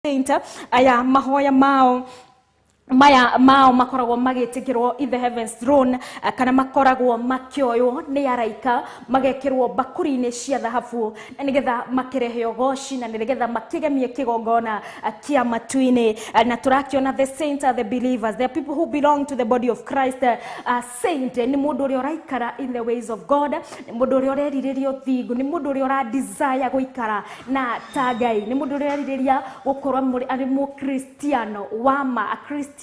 saint aya mahoya mao maya mao makoragwo magĩtĩkĩrwo in the heavens throne, kana makoragwo makĩoywo nĩ araika magekĩrwo mbakũri-inĩ cia thahabu na nĩgetha makĩrehe ũgoci na nĩgetha makĩgemie kĩgongona kĩa matu-inĩ. Na tũrakĩona the saints are the believers, they are people who belong to the body of Christ. Saint nĩ mũndũ ũrĩa ũraikara in the ways of God, nĩ mũndũ ũrĩa ũrerirĩria ũthingu, nĩ mũndũ ũrĩa ũra desire gũikara na ta Ngai, nĩ mũndũ ũrĩa ũrerirĩria gũkorwo arĩ mũkristiano wa ma. A Christian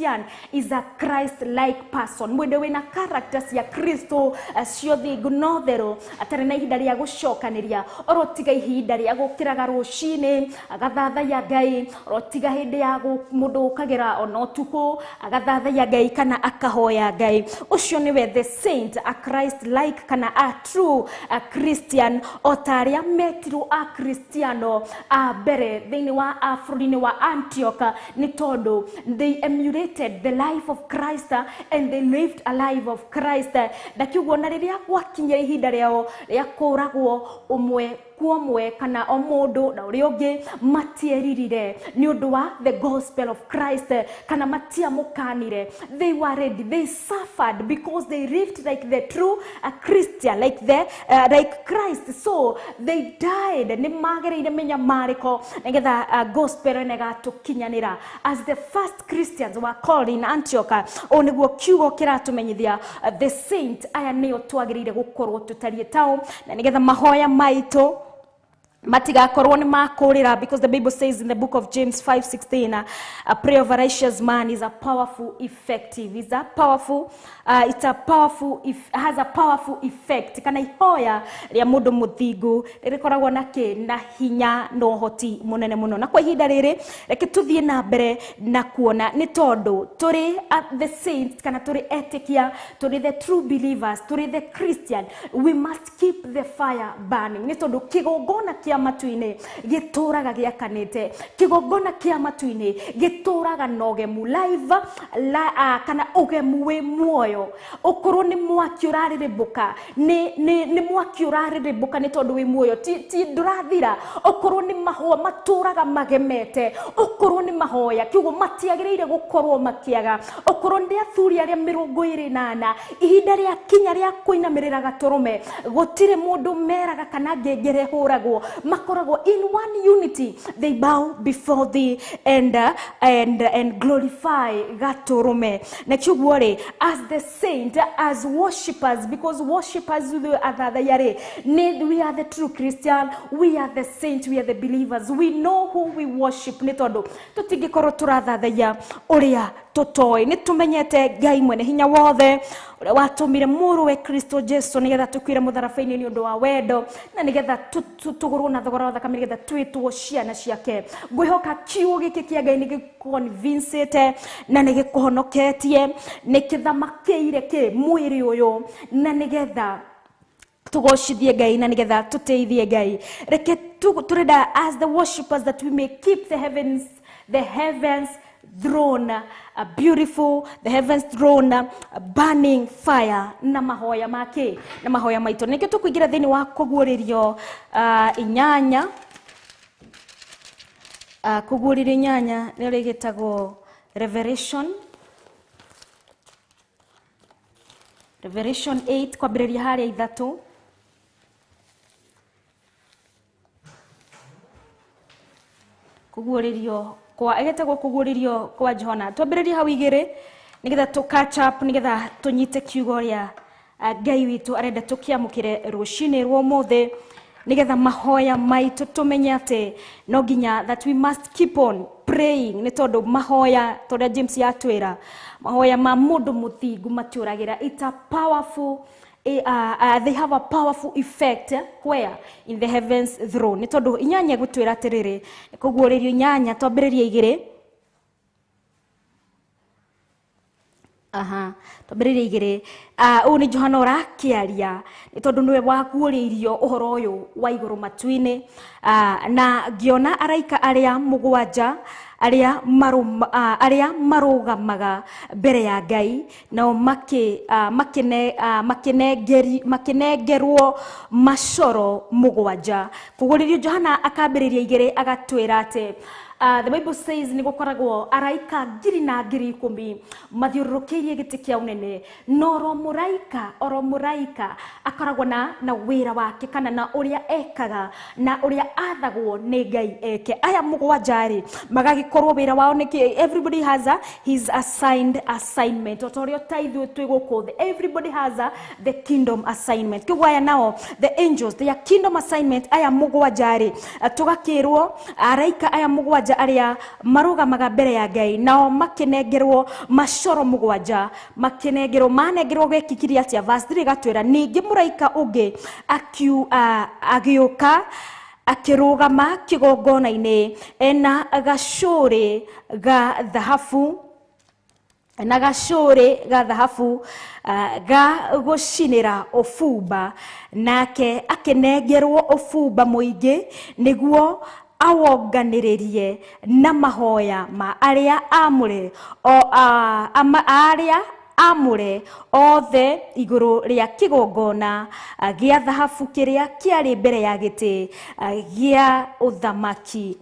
is a Christ-like person, mwende wĩna character cia Kristo cia ũthingu na ũtheru, atarĩ na ihinda rĩa gũcokanĩria, oro tiga ihinda rĩa gũkĩraga rũcinĩ agathathaiya Ngai, oro tiga hĩndĩ ya mũndũ ũkagĩra ona ũtukũ agathathaiya Ngai kana akahoya Ngai. Ũcio nĩwe the saint, a Christ-like kana a true a Christian, o ta arĩa metirwo a Kristiano a mbere thĩinĩ wa bũrũri-inĩ wa Antioch, nĩ tondũ they emulated the life of Christ and they lived a life of Christ. Na kiugo na rĩrĩa gwakinyire ihinda rĩao rĩa kũragwo ũmwe kwa ũmwe kana o mũndũ na ũrĩa ũngĩ, matieririre nĩ ũndũ wa the gospel of Christ, kana matiamũkanire. They were ready, they suffered because they lived like the true Christian, like the like Christ. So they died, nĩ magereire mĩnyamarĩko nĩgetha gospel ĩno ĩgatũkinyanĩra. As the first Christians were called in Antioch, ũũ nĩguo kiugo kĩratũmenyithia the saint aya nĩo twagĩrĩire gũkorwo tũtariĩ tao, na nĩgetha mahoya maitũ matigakorwo nĩ makũrĩra, because the Bible says in the book of James 5:16, a prayer of a righteous man is a powerful effective, is a powerful it's a powerful has a powerful effect. Kana ihoya rĩa mũndũ mũthingu rĩkoragwo na kĩ na hinya na ũhoti mũnene mũno. Na kwa ihinda rĩrĩ reke tũthiĩ na mbere na kuona, nĩ tondũ tũrĩ the saints kana tũrĩ etĩkia, tũrĩ the true believers, tũrĩ the Christian, we must keep the fire burning, nĩ tondũ kĩgongona kĩa matu-inĩ gĩtũraga gĩakanĩte, kĩgongona kĩa matu-inĩ gĩtũraga na ũgemu live la, kana ũgemu wĩ muoyo. Ũkorwo nĩ mwaki ũrarĩrĩmbũka, nĩ mwaki ũrarĩrĩmbũka nĩ tondũ wĩ muoyo, ti ndũrathira. Ũkorwo nĩ mahũa matũraga magemete, ũkorwo nĩ mahoya kiugo matiagĩrĩire gũkorwo makĩaga. Ũkorwo nĩ athuri arĩa 24 ihinda rĩa kinya rĩa kũinamĩrĩra gatũrũme, gũtirĩ mũndũ meraga kana ngengere hũragwo, makoragwo in one unity, they bow before thee and glorify gatũrũme. Na kiugo rĩ, as the saint, as worshippers, because worshippers athathaiya rĩ, we are the true Christian, we are the saint, we are the believers, we know who we worship, nĩ tondũ tũtingĩkorwo tũrathathaiya ũrĩa tũtoĩ. Nĩ tũmenyete Ngai mwene hinya wothe ũrĩa watũmire mũrũwe Kristo Jesu nĩgetha tũkuire mũtharaba-inĩ nĩ ũndũ wa wendo, na nĩgetha tũgũrwo na thogora wa thakame, nĩgetha twĩtwo ciana ciake. Ngwĩhoka kiugo gĩkĩ kĩa Ngai nĩ gĩkũconvincĩte na nĩ gĩkũhonoketie, nĩ kĩthamakĩire kĩ mwĩrĩ ũyũ, na nĩgetha tũgocithie Ngai na nĩgetha tũteithie Ngai. Reke tũrenda as the worshippers that we may keep the heavens throne a beautiful, the heavens throne a burning fire, na mahoya make na mahoya maitũ. Nĩkĩo tũkũingĩra thĩinĩ wa kũguũrĩrio inyanya, kũguũrĩrio inyanya nĩ rĩgĩtagwo Revelation, Revelation 8 kwambĩrĩria harĩa 3. Kũguũrĩrio kwa ĩgĩtagwo kũguũrĩrio kwa Johana. Twambĩrĩrie hau 2 nĩgetha tũ catch up, nĩgetha tũnyite kiugo rĩa Ngai witũ arenda tũkĩamũkĩre rũcinĩ rwa ũmũthĩ, nĩgetha mahoya maitũ tũmenye atĩ no nginya that we must keep on praying, nĩ tondũ mahoya torĩa James yatwĩra, mahoya ma mũndũ mũthingu matiũragĩra. It's a powerful they have a powerful effect where in the heavens throne. Nĩ tondũ inyanya gũtwĩra atĩrĩrĩ, kũguũrĩrio inyanya twambĩrĩrie 2. Aha, twambĩrĩrie 2. Ũyũ nĩ Johana ũrakĩaria, nĩ tondũ nĩwe waguũrĩirio ũhoro ũyũ wa igũrũ matu-inĩ. Na ngĩona araika arĩa mũgwanja arĩa marũgamaga mbere ya Ngai, nao makĩnengerwo macoro mũgwanja. Kũguũrĩrio Johana akambĩrĩria 2 agatwĩra atĩ The Bible says nĩ gũkoragwo araika ngiri na ngiri ikũmi mathiũrũrũkĩirie gĩtĩ kĩa ũnene, no oro mũraika akoragwo na wĩra wake kana na ũrĩa ekaga na ũrĩa athagwo nĩ Ngai eke. Aya mũgwanja rĩ magagĩkorwo wĩra wao nĩ, everybody has a his assigned assignment, o ta ũrĩa ta ithuĩ twĩ gũkũ thĩ, everybody has a the kingdom assignment. Kĩguo aya nao the angels, their kingdom assignment, aya mũgwanja rĩ, tũgakĩrwo araika aya mũgwanja arĩa marũgamaga mbere ya Ngai, nao makĩnengerwo macoro mũgwanja, makĩnengerwo manengerwo gwekĩkire atĩa? Verse 3 gatwĩra ningĩ mũraika ũngĩ agĩũka akĩrũgama kĩgongona-inĩ ena gacũrĩ ga thahabu, na gacũrĩ ga thahabu ga gũcinĩra ũbumba, nake akĩnengerwo ũbumba mũingĩ nĩguo awonganĩrĩrie na mahoya ma arĩa amũre o arĩa amũre othe igũrũ rĩa kĩgongona gĩa thahabu kĩrĩa kĩarĩ mbere ya gĩtĩ gĩa ũthamaki.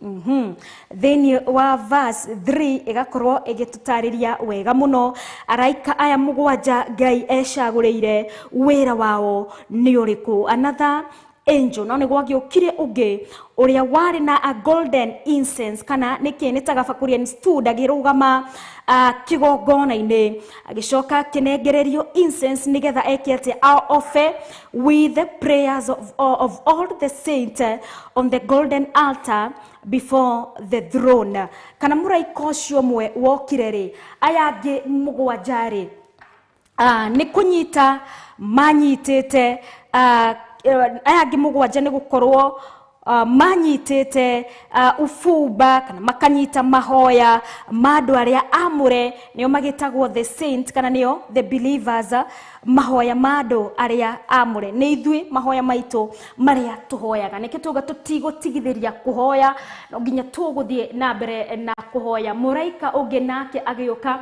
Thĩinĩ wa verse 3 ĩgakorwo ĩgĩtũtarĩria wega mũno araika aya mũgwanja Ngai ecagũrĩire wĩra wao nĩ ũrĩkũ. Another angel, no nĩ gwagĩũkire ũngĩ ũrĩa warĩ na a golden incense, kana nĩkĩ nĩ ta gabakũri, and stood agĩrũgama kĩgongona-inĩ, agĩcoka akĩnengererio incense nĩgetha eke atĩ offer with the prayers of all the saints on the golden altar before the throne. Kana mũraika ũcio ũmwe wokire rĩ, aya angĩ mũgwanja rĩ, nĩ kũnyita manyitĩte, aya angĩ mũgwanja nĩ gũkorwo manyitĩte ubumba kana makanyita mahoya ma andũ arĩa amũre, nĩo magĩtagwo the saint kana nĩo the believers, mahoya ma andũ arĩa amũre nĩ ithuĩ, mahoya maitũ marĩa tũhoyaga. Nĩkĩo tuga tũtigũtigithĩria kũhoya, no nginya tũgũthiĩ na mbere na kũhoya. Mũraika ũngĩ nake agĩũka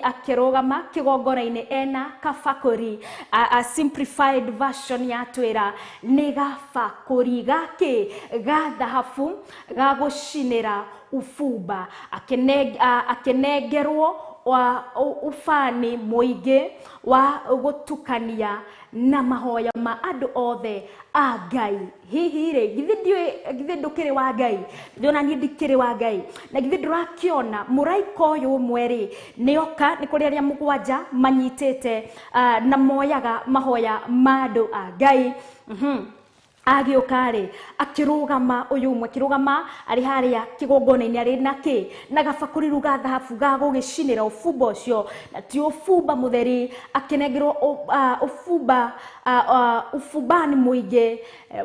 akĩrũgama kĩgongona-inĩ ena kabakũri, a simplified version ya twĩra nĩ gabakũri gakĩ ga thahabu ga gũcinĩra ubumba, akĩnengerwo wa ubani mũingĩ wa gũtukania na mahoya ma andũ othe a Ngai. Hihi rĩ, githĩ ndiũĩ, githĩ ndũkĩrĩ wa Ngai? Ndĩrona niĩ ndikĩrĩ wa Ngai. Na githĩ ndũrakĩona mũraika ũyũ ũmwe rĩ nĩoka, nĩ kũrĩ arĩa mũgwanja manyitĩte na moyaga mahoya ma andũ a Ngai. Agĩũka rĩ akĩrũgama, ũyũ ũmwe akĩrũgama arĩ harĩa kĩgongona-inĩ arĩ na kĩ na gabakũri rĩu ga thahabu ga gũgĩcinĩra ũbumba ũcio, na ti ũbumba mũtheri, akĩnengerwo ũbumba, ũbumbani mũingĩ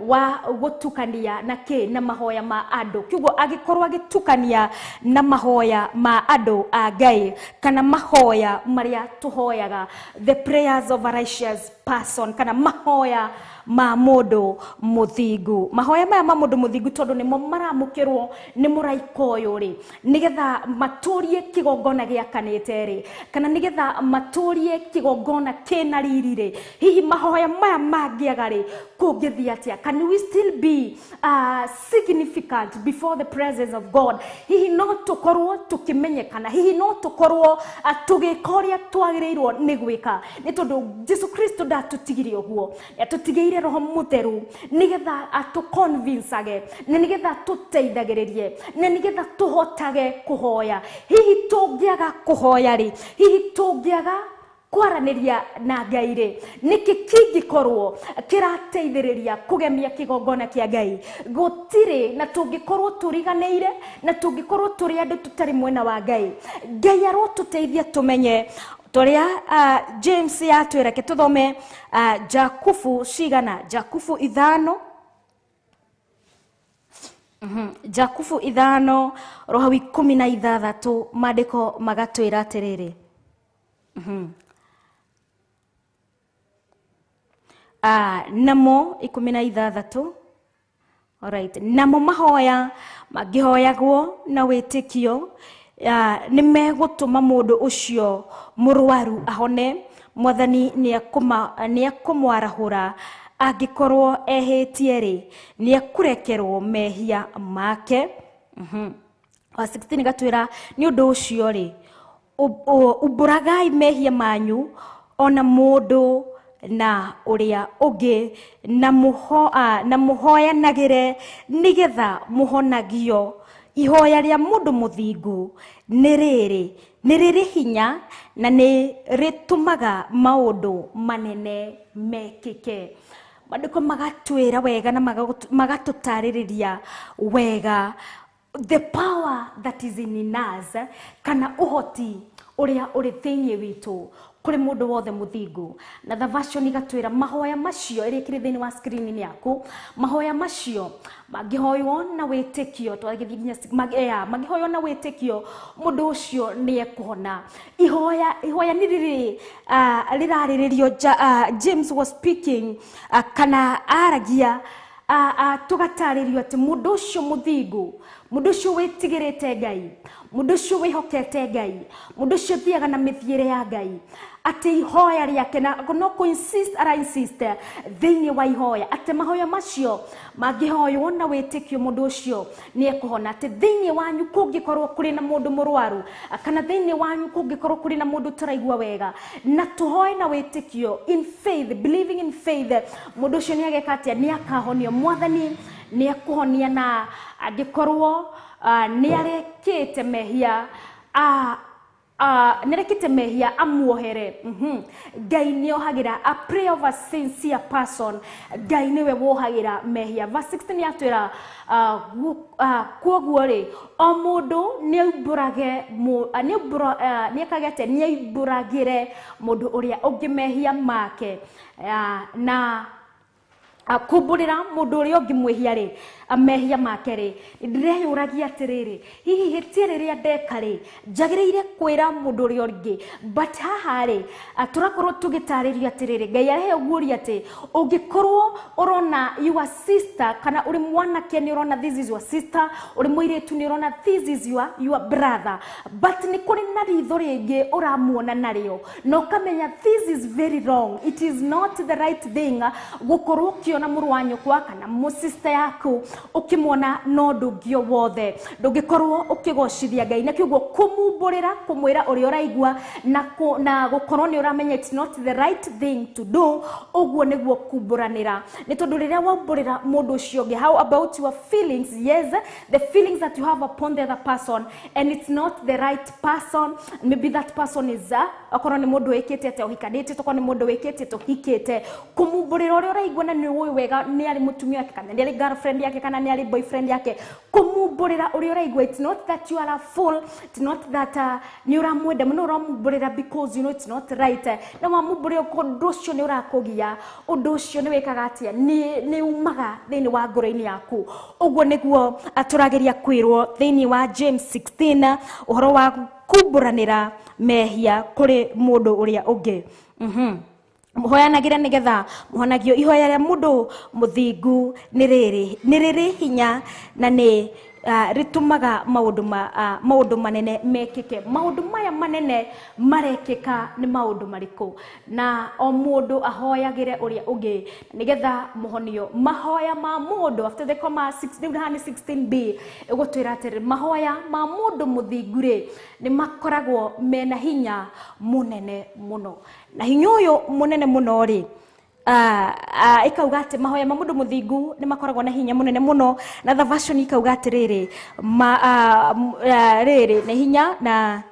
wa gũtukania na kĩ na mahoya ma andũ. Kĩguo agĩkorwo agĩtukania na mahoya ma andũ a Ngai kana mahoya marĩa tũhoyaga, the prayers of a righteous person, kana mahoya ma mũndũ mũthingu. Mahoya maya ma mũndũ mũthingu tondũ nĩmo maramũkĩrwo nĩ mũraika ũyũ rĩ, nĩgetha matũrie kĩgongona gĩakanĩte rĩ, kana nĩgetha matũrie kĩgongona kĩna riri rĩ, hihi mahoya maya mangĩaga rĩ, kũngĩthiĩ atĩa? Can we still be significant before the presence of God? Hihi no tũkorwo tũkĩmenyekana? Hihi no tũkorwo tũgĩka ũrĩa twagĩrĩirwo nĩ gwĩka? Nĩ tondũ Jesu Kristo ndatũtigire ũguo, atũtigĩire Roho Mũtheru nĩgetha atũconvinceage, na nĩgetha tũteithagĩrĩrie, na nĩgetha tũhotage kũhoya. Hihi tũngĩaga kũhoya rĩ, hihi tũngĩaga kwaranĩria na Ngai rĩ, nĩkĩ kĩngĩkorwo kĩrateithĩrĩria kũgemia kĩgongona kĩa Ngai? Gũtirĩ. Na tũngĩkorwo tũriganĩire na tũngĩkorwo tũrĩ andũ tũtarĩ mwena wa Ngai, Ngai arotũteithia tũmenye toria James yatwĩra. Ke tũthome Jakubu cigana, Jakubu 5. Jakubu 5 roho 16, maandĩko magatwĩra atĩrĩrĩ, namo 16. Alright. Namo mahoya mangĩhoyagwo na wĩtĩkio nĩ megũtũma mũndũ ũcio mũrwaru ahone, Mwathani nĩ ekũmwarahũra, angĩkorwo ehĩtie rĩ, nĩ ekũrekerwo mehia make. Wa 16 gatwĩra nĩ ũndũ ũcio rĩ, umbũragai mehia manyu ona mũndũ na ũrĩa ũngĩ, na mũhoyanagĩre nĩgetha mũhonagio. Ihoya rĩa mũndũ mũthingu nĩ rĩrĩ hinya na nĩ rĩtũmaga maũndũ manene mekĩke. Maandĩko magatwĩra wega na magatũtarĩrĩria wega the power that is in us, kana ũhoti ũrĩa ũrĩ thĩinĩ witũ kũrĩ mũndũ wothe mũthingu. Na the version igatwĩra mahoya macio ĩrĩa ĩkĩrĩ thĩinĩ wa screen-inĩ yaku, mahoya macio mangĩhoywo na wĩtĩkio, twagĩthiĩ nginya mangĩhoywo na wĩtĩkio, mũndũ ũcio nĩ ekũhona. Ihoya nĩ rĩrĩ rĩrarĩrĩrio. James was speaking, kana aragia, tũgatarĩrio atĩ mũndũ ũcio mũthingu, mũndũ ũcio wĩtigĩrĩte Ngai, mũndũ ũcio wĩhokete Ngai, mũndũ ũcio ũthiaga na mĩthiĩre ya Ngai, atĩ ihoya rĩake na no kũ insist ara insist thĩinĩ wa ihoya atĩ mahoya macio mangĩhoywo na wĩtĩkio, mũndũ ũcio nĩ ekũhona. Atĩ thĩinĩ wanyu kũngĩkorwo kũrĩ na mũndũ mũrwaru, kana thĩinĩ wanyu kũngĩkorwo kũrĩ na mũndũ ũtaraigua wega, na tũhoe na wĩtĩkio, in faith, believing in faith, mũndũ ũcio nĩ ageka atĩa? Nĩ akahonio. Mwathani nĩ ekũhonia, na angĩkorwo nĩ arekĩte mehia, nĩrekĩte mehia, amuohere. Ngai nĩohagĩra. A prayer of a sincere person, Ngai nĩwe wohagĩra mehia. Verse 16 yatwĩra, kuoguo rĩ, o mũndũ nĩaumbũrage, nĩekage atĩa? Nĩaumbũragĩre mũndũ ũrĩa ũngĩ mehia make, na kumbũrĩra mũndũ ũrĩa ũngĩ mwĩhia rĩ, mehia make rĩ. Ndĩreyũragia atĩrĩrĩ, hihi hĩtia rĩrĩa ndeka rĩ, njagĩrĩire kwĩra mũndũ ũrĩa ũngĩ? But haha rĩ, tũrakorwo tũgĩtarĩrio atĩrĩrĩ, Ngai arehe ũguũrio atĩ ũngĩkorwo ũrona your sister, kana ũrĩ mwanake nĩ ũrona this is your sister, ũrĩ mũirĩtu nĩ ũrona this is your brother, but nĩ kũrĩ na ritho rĩngĩ ũramuona narĩo na ũkamenya this is very wrong, it is not the right thing gũkorwo ũkĩona mũrũ wa nyũkwa kana mũsister yaku ũkĩmuona no ũndũ ũngĩ o wothe, ndũngĩkorwo ũkĩgocithia Ngai. Na kĩguo kũmumbũrĩra, kũmwĩra ũrĩa ũraigua, na gũkorwo nĩ ũramenya it's not the right thing to do, ũguo nĩguo kumbũranĩra. Nĩ tondũ rĩrĩa waumbũrĩra mũndũ ũcio ũngĩ, how about your feelings? Yes, the feelings that you have upon the other person, and it's not the right person. Maybe that person is okorwo nĩ mũndũ wĩkĩte atĩa, ũhikanĩtie, tokorwo nĩ mũndũ wĩkĩte tũhikĩte, kũmumbũrĩra ũrĩa ũraigua na nĩ ũĩ wega nĩ arĩ mũtumia wake, kana nĩ arĩ girlfriend yake, kana nĩ arĩ boyfriend yake, kũmumbũrĩra ũrĩa ũraigua. It's not that you are a fool, it's not that nĩ ũramwenda mũno, ũramumbũrĩra because you know it's not right. Na wamumbũrĩra, ũndũ ũcio nĩ ũrakũgia, ũndũ ũcio nĩ wĩkaga atĩa? Nĩ umaga thĩinĩ wa ngoro-inĩ yaku. Ũguo nĩguo tũrageria kwĩrwo thĩinĩ wa James 16, ũhoro wa kumbũranĩra mehia kũrĩ mũndũ ũrĩa ũngĩ. Mũhoyanagĩre nĩgetha mũhonagio. Ihoya rĩa mũndũ mũthingu nĩ rĩrĩ hinya na nĩ rĩtũmaga maũndũ manene mekĩke. Maũndũ maya manene marekĩka nĩ maũndũ marĩkũ? Na o mũndũ ahoyagĩre ũrĩa ũngĩ nĩgetha mũhonio. Mahoya ma mũndũ, after the comma 6, rĩu haha nĩ 16b, ĩgũtwĩra atĩrĩ, mahoya ma mũndũ mũthingu rĩ, nĩ makoragwo mena hinya mũnene mũno. Na hinya ũyũ mũnene mũno rĩ, ikauga atĩ mahoya ma mũndũ mũthingu nĩ makoragwo na hinya mũnene mũno. Na the version ikauga atĩrĩrĩ, rĩrĩ nĩ hinya na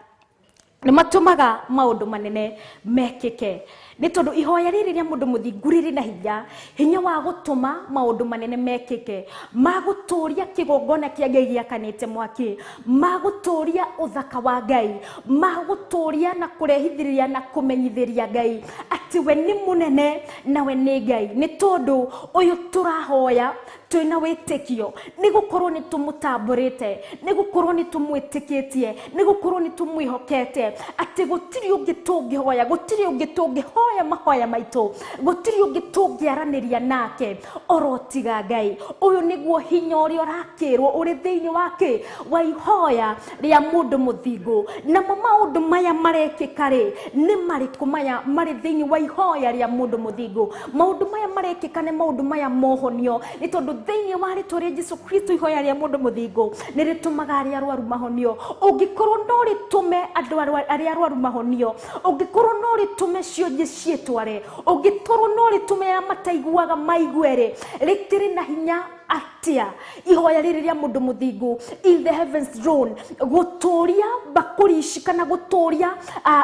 nĩ matũmaga maũndũ manene mekĩke. Nĩ tondũ ihoya rĩrĩ rĩa mũndũ mũthingu rĩrĩ na hinya, hinya wa gũtũma maũndũ manene mekĩke, ma gũtũria kĩgongona kĩa Ngai gĩakanĩte mwaki, ma gũtũria ũthaka wa Ngai, ma gũtũria na kũrehithĩria na kũmenyithĩria Ngai atĩ we nĩ mũnene na we nĩ Ngai. Nĩ tondũ ũyũ tũrahoya twĩna wĩtĩkio, nĩ gũkorwo nĩ tũmũtambũrĩte, nĩ gũkorwo nĩ tũmwĩtĩkĩtie, nĩ gũkorwo nĩ tũmwĩhokete atĩ gũtirĩ ũngĩ tũngĩhoya, gũtirĩ ũngĩ tũngĩhoya Tũngĩhoya mahoya maitũ gũtirĩ ũngĩ tũngĩaranĩria nake oro tiga Ngai. Ũyũ nĩguo hinya ũrĩa ũrakĩrwo ũrĩ thĩinĩ wake wa ihoya rĩa mũndũ mũthingu. Namo maũndũ maya marekĩka rĩ nĩ marĩkũ maya marĩ thĩinĩ wa ihoya rĩa mũndũ mũthingu? Maũndũ maya marekĩka nĩ maũndũ maya mohonio, nĩ tondũ thĩinĩ wa rĩtwa rĩa Jesu Kristo ihoya rĩa mũndũ mũthingu nĩ rĩtũmaga arĩa arwaru mahonio. Ũngĩkorwo no rĩtũme andũ arĩa arwaru mahonio, ũngĩkorwo no rĩtũme cionje ciĩtware, ũngĩkorwo no rĩtũme arĩa mataiguaga maigue rĩ, rĩkĩrĩ na hinya atia ihoya rĩrĩ rĩa mũndũ mũthingu in the heavens throne gũtũria mbakũri ici kana gũtũria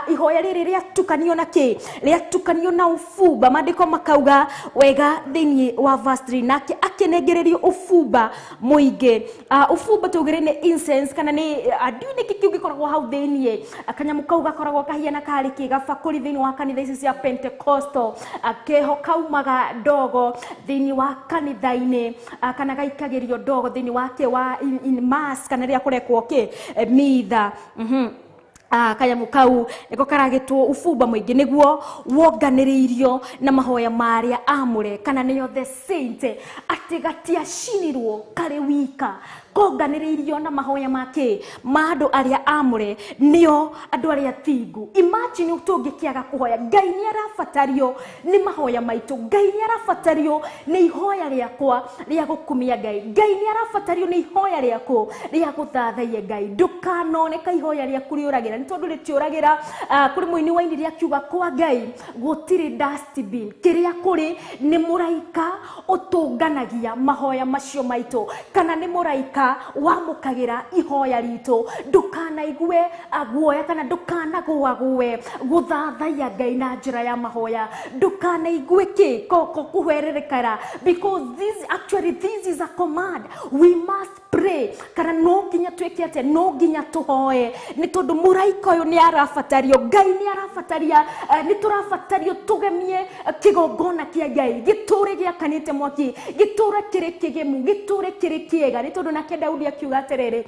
ihoya rĩrĩ rĩatukanio na kĩ? Rĩatukanio na ũbumba. Maandĩko makauga wega thĩinĩ wa verse 3, nake akĩnengererio ũbumba mũingĩ. Ũbumba tũugire nĩ incense kana nĩ ndiũĩ nĩkĩ kĩu gĩkoragwo hau thĩinĩ. Kanyamũ kau gakoragwo kahiana karĩ kĩ gabakũri thĩinĩ wa kanitha ici cia Pentecostal. Keho kaumaga ndogo thĩinĩ wa kanitha-inĩ, kana gaikagĩrio ndogo thĩinĩ wake wa in mass kana rĩrĩa kũrekwo kĩ mitha. Kanyamũ kau nĩko karagĩtwo ũbumba mũingĩ, nĩguo wonganĩrĩirio na mahoya marĩa amũre kana nĩo the saint, atĩ gatiacinirwo karĩ wika, konganĩrĩirio na mahoya make ma andũ arĩa amũre, nĩo andũ arĩa thingu. Imagine tũngĩkĩaga kũhoya. Ngai nĩ arabatario nĩ mahoya maitũ, Ngai nĩ arabatario nĩ ihoya rĩakwa rĩa gũkumia Ngai, Ngai nĩ arabatario nĩ ihoya rĩaku rĩa gũthathaiya Ngai. Ndũkanone ka ihoya rĩaku rĩũragĩra, nĩ tondũ rĩtiũragĩra. Kũrĩ mũini wa iniri akiuga kwa Ngai gũtirĩ dustbin, kĩrĩa kũrĩ nĩ mũraika ũtũnganagia mahoya macio maitũ, kana nĩ mũraika wamũkagĩra ihoya ritũ. Ndũkanaigue guoya kana ndũkanagũagũe gũthathaiya Ngai na njĩra ya mahoya. Ndũkanaigue kĩ kũhwererekera, because this actually this is a command, we must pray. Kana no nginya twĩke atĩa? No nginya tũhoe, nĩ tondũ mũraika ũyũ nĩ arabatario, Ngai nĩ arabataria, nĩ tũrabatario tũgemie kĩgongona kĩa Ngai gĩtũre gĩakanĩte mwaki, gĩtũre kĩrĩ kĩgemu, gĩtũre kĩrĩ kĩega. Nĩ tondũ nake Daudi akiuga atĩrĩrĩ,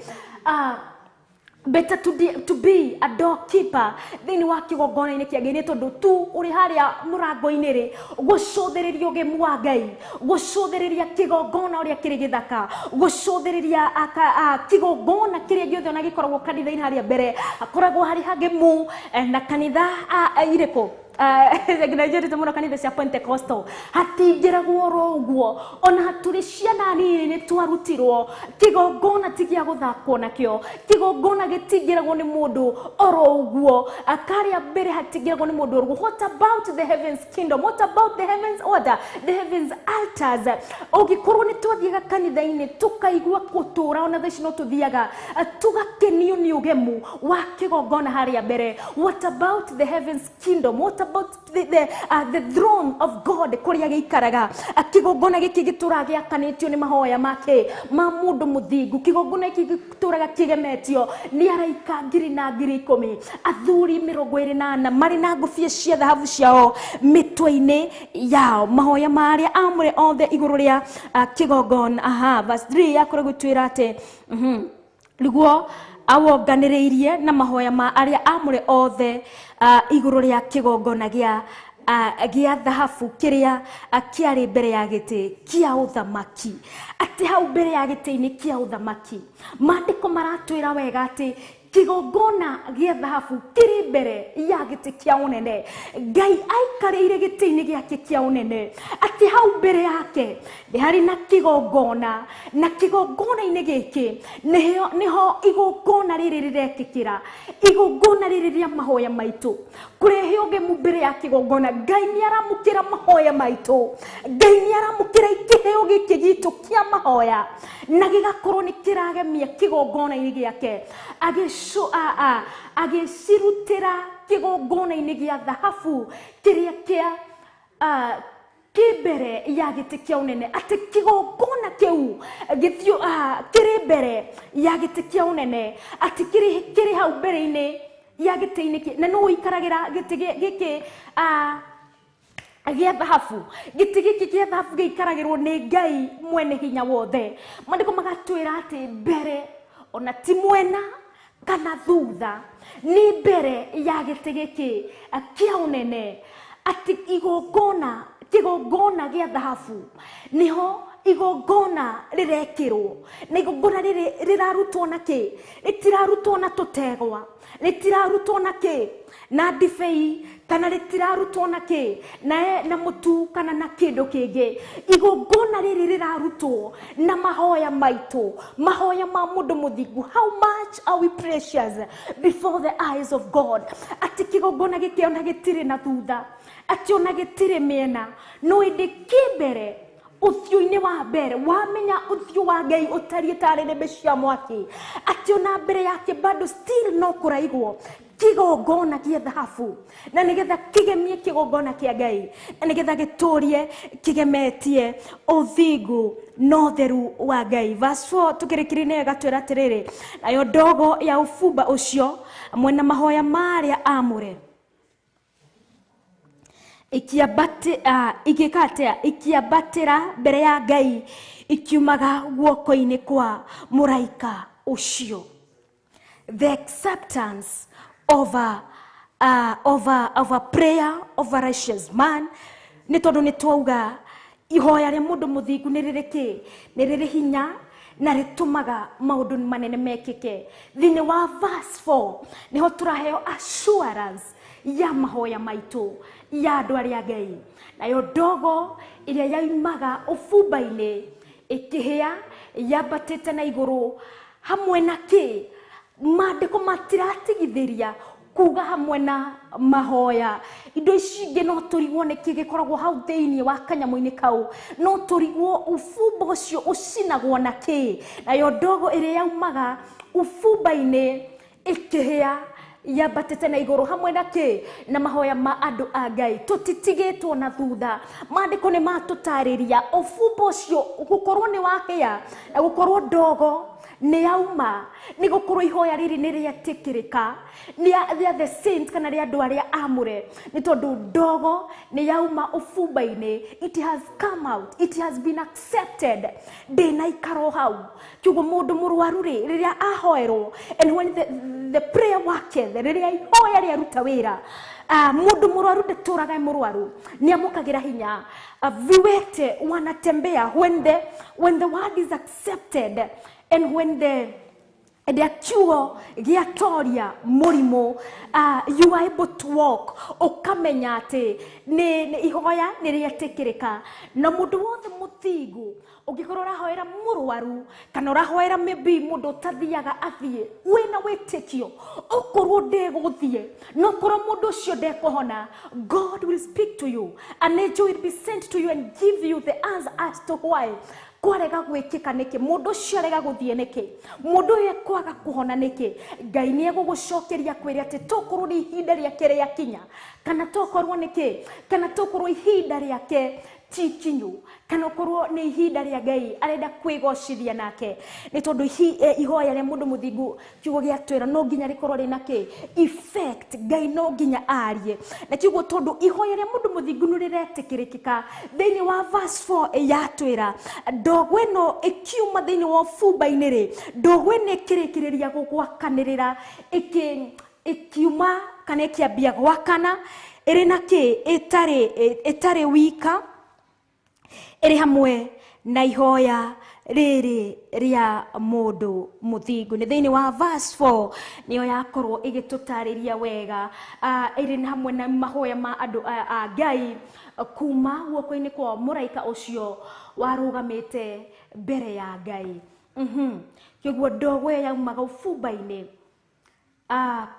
better to be a doorkeeper thĩinĩ wa kĩgongona-inĩ kĩa Ngai, nĩ tondũ tu ũrĩ harĩa mũrango-inĩ rĩ, gũcũthĩrĩria ũgemu wa Ngai, gũcũthĩrĩria kĩgongona ũrĩa kĩrĩ gĩthaka, gũcũthĩrĩria kĩgongona kĩrĩa gĩothe ona gĩkoragwo kanitha-inĩ harĩa mbere hakoragwo harĩ hagemu. Na kanitha irĩkũ nĩnjendete mũno kanitha cia Pentecostal, hatingĩragwo oro ũguo. Ona tũrĩ ciana nini nĩ twarutirwo kĩgongona ti gĩa gũthakwo nakĩo, kĩgongona gĩtingĩragwo nĩ mũndũ oro ũguo, karĩa mbere hatingĩragwo nĩ mũndũ oro ũguo. What about the heavens kingdom? What about the heavens order, the heavens altars? Ũngĩkorwo nĩ twathiaga kanitha-inĩ tũkaigua gũtũra, ona thaa ici no tũthiaga tũgakenio nĩ ũgemu wa kĩgongona harĩa mbere, what about the heavens kingdom? What about the throne of God kũrĩa gĩikaraga? Kĩgongona gĩkĩ gĩtũraga gĩakanĩtio nĩ mahoya make ma mũndũ mũthingu. Kĩgongona gĩkĩ gĩtũraga kĩgemetio nĩ araika ngiri na ngiri ikũmi, athuri 24 marĩ na ngũbia cia thahabu ciao mĩtwe-inĩ yao, mahoya marĩa amũre othe igũrũ rĩa kĩgongona. Aha, verse 3 yakoragwo ĩtwĩra atĩ nĩguo awonganĩrĩirie na mahoya ma arĩa amũre othe igũrũ rĩa kĩgongona gĩa thahabu kĩrĩa kĩarĩ mbere ya gĩtĩ kĩa ũthamaki. Atĩ hau mbere ya gĩtĩ-inĩ kĩa ũthamaki, maandĩko maratwĩra wega atĩ kĩgongona gĩa thahabu kĩrĩ mbere ya gĩtĩ kĩa ũnene. Ngai aikarĩire gĩtĩ-inĩ gĩake kĩa ũnene, atĩ hau mbere yake nĩ harĩ na kĩgongona, na kĩgongona-inĩ gĩkĩ nĩho igongona rĩrĩ rĩrekĩkĩra, igongona rĩrĩ rĩa mahoya maitũ, kũrehe ũgemu mbere ya kĩgongona. Ngai nĩ aramũkĩra mahoya maitũ, Ngai nĩ aramũkĩra kĩheo gĩkĩ gitũ kĩa mahoya, na gĩgakorwo nĩ kĩragemia kĩgongona-inĩ gĩake, agĩcirutĩra kĩgongona-inĩ gĩa thahabu kĩrĩa kĩa kĩ mbere ya gĩtĩ kĩa ũnene. Atĩ kĩgongona kĩu gĩthiũ kĩrĩ mbere ya gĩtĩ kĩa ũnene, atĩ kĩrĩ hau mbere-inĩ ya gĩtĩ-inĩ kĩ, na nũ ũikaragĩra gĩtĩ gĩkĩ gĩa thahabu? Gĩtĩ gĩkĩ gĩa thahabu gĩikaragĩrwo nĩ Ngai mwene hinya wothe. Maandĩko magatwĩra atĩ mbere ona ti mwena kana thutha, nĩ mbere ya gĩtĩ gĩkĩ kĩa ũnene. Atĩ igongona kĩgongona gĩa thahabu niho igongona rĩrekĩrwo, na igongona rĩrĩ rĩrarutwo na kĩ? Rĩtirarutwo na tũtegwa, rĩtirarutwo na kĩ? Na ndibei, kana rĩtirarutwo na kĩ? Na mũtu kana na kĩndũ kĩngĩ. Igongona rĩrĩ rĩrarutwo na mahoya maitũ, mahoya ma mũndũ mũthingu. How much are we precious before the eyes of God? Atĩ kĩgongona gĩkĩ ona gĩtirĩ na thutha, atĩ ona gĩtirĩ mĩena, no ĩndĩ kĩ mbere ũthiũ-inĩ wa mbere. Wamenya ũthiũ wa Ngai ũtariĩ ta rĩrĩmbĩ cia mwaki, atĩ ona mbere yake bado still no kũraigwo kĩgongona gĩa thahabu, na nĩgetha kĩgemie kĩgongona kĩa Ngai, na nĩgetha gĩtũrie kĩgemetie ũthingu na ũtheru wa Ngai. Verse 4 tũkĩrĩkĩria nĩyo ĩgatwĩra atĩrĩrĩ, nayo ndogo ya ũbumba ũcio hamwe na mahoya marĩa amũre igĩka atĩa? Ikiambatĩra mbere ya Ngai ikiumaga guoko-inĩ kwa mũraika ũcio. The acceptance of a prayer of a righteous man, nĩ tondũ nĩ twauga ihoya rĩa mũndũ mũthingu nĩ rĩrĩ kĩ? Nĩ rĩrĩ hinya na rĩtũmaga maũndũ manene mekĩke. Thĩinĩ wa verse 4 nĩho tũraheo assurance ya mahoya maitũ ya andũ arĩa Ngai. Nayo ndogo ĩrĩa yaumaga ũbumba-inĩ ĩkĩhĩa yambatĩte na igũrũ hamwe na kĩ? Maandĩko matiratigithĩria kuga hamwe na mahoya. Indo ici ingĩ no tũrigwo nĩkĩ gĩkoragwo hau thĩinĩ wa kanyamũ-inĩ kau, no tũrigwo ũbumba ũcio ũcinagwo na kĩ. Nayo ndogo ĩrĩa yaumaga ũbumba-inĩ ĩkĩhĩa yambatĩte na igũrũ hamwe na kĩ? Na mahoya ma andũ a Ngai. Tũtitigĩtwo na thutha, maandĩko nĩ matũtarĩria ũbumba ũcio gũkorwo nĩ wahĩa na gũkorwo ndogo nĩ yauma nĩ gũkorwo ihoya rĩrĩ nĩ rĩetĩkĩrĩka nĩ rĩa the saints kana rĩa andũ arĩa amũre, nĩ tondũ ndogo nĩ yauma ũbumba-inĩ. It has come out, it has been accepted, ndĩnaikara hau. Kiugo mũndũ mũrwaru rĩ, rĩrĩa ahoerwo, and when the prayer worketh, rĩrĩa ihoya rĩaruta wĩra, mũndũ mũrwaru ndatũraga e mũrwaru, nĩ amũkagĩra hinya. Viwete wanatembea when the word is accepted and when the rĩa kiugo gĩatoria mũrimũ, you are able to walk. Ũkamenya atĩ nĩ ihoya nĩ rĩetĩkĩrĩka. Na mũndũ wothe mũthingu, ũngĩkorwo ũrahoera mũrwaru kana ũrahoera maybe mũndũ ũtathiaga athiĩ, wĩna wĩtĩkio okorwo ndegũthiĩ no korwo mũndũ ũcio ndekũhona, God will speak to you, an angel will be sent to you and give you the answer as to why kwarega gwĩkĩka nĩkĩ, mũndũ ũcio arega gũthiĩ nĩkĩ, mũndũ ũyũ ekwaga kũhona nĩkĩ. Ngai nĩ egũgũcokeria kwĩre atĩ tokorwo nĩ ihinda rĩake rĩakinya, kana tokorwo nĩkĩ, kana tokorwo ihinda rĩake ti kinyu, kana ũkorwo nĩ ihinda rĩa Ngai arenda kwĩgocithia nake. Nĩ tondũ ihoya rĩa mũndũ mũthingu, kiugo gĩa twĩra no nginya rĩkorwo rĩna kĩ? Effect. Ngai no nginya arie na kiugo, tondũ ihoya rĩa mũndũ mũthingu nĩ rĩretĩkĩrĩkĩka. Thĩinĩ wa verse 4 yatwĩra ndogo ĩno ĩkiuma thĩinĩ wa ũbumba-inĩ rĩ, ndogo ĩno ĩkĩrĩkĩrĩria gũgwakanĩrĩra ĩkiuma kana ĩkĩambia gwakana ĩrĩ na kĩ? Ĩtarĩ wika, ĩrĩ hamwe na ihoya rĩrĩ rĩa mũndũ mũthingu. Nĩ thĩinĩ wa verse 4 nĩyo yakorwo ĩgĩtũtarĩria wega, ĩrĩ hamwe na mahoya ma andũ a Ngai kuma guoko-inĩ kwa mũraika ũcio warũgamĩte mbere ya Ngai. Kĩguo ndogo ĩyo yaumaga ũbumba-inĩ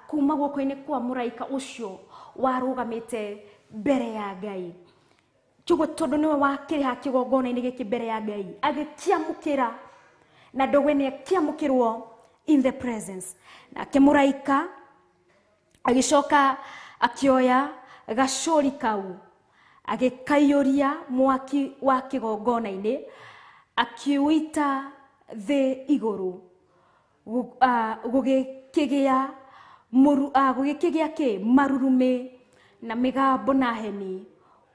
kuma guoko-inĩ kwa mũraika ũcio warũgamĩte mbere ya Ngai. Kiugo tondũ nĩwe wakĩrĩ kĩgongona-inĩ gĩkĩ mbere ya Ngai, agĩkĩamũkĩra, na ndogo ĩno ĩkĩamũkĩrwo in the presence. Nake mũraika agĩcoka akĩoya gacũri kau, agĩkaiyũria mwaki wa kĩgongona-inĩ, akiũita thĩ igũrũ. Gũgĩkĩgĩa kĩ? Marurumĩ na mĩgambo na heni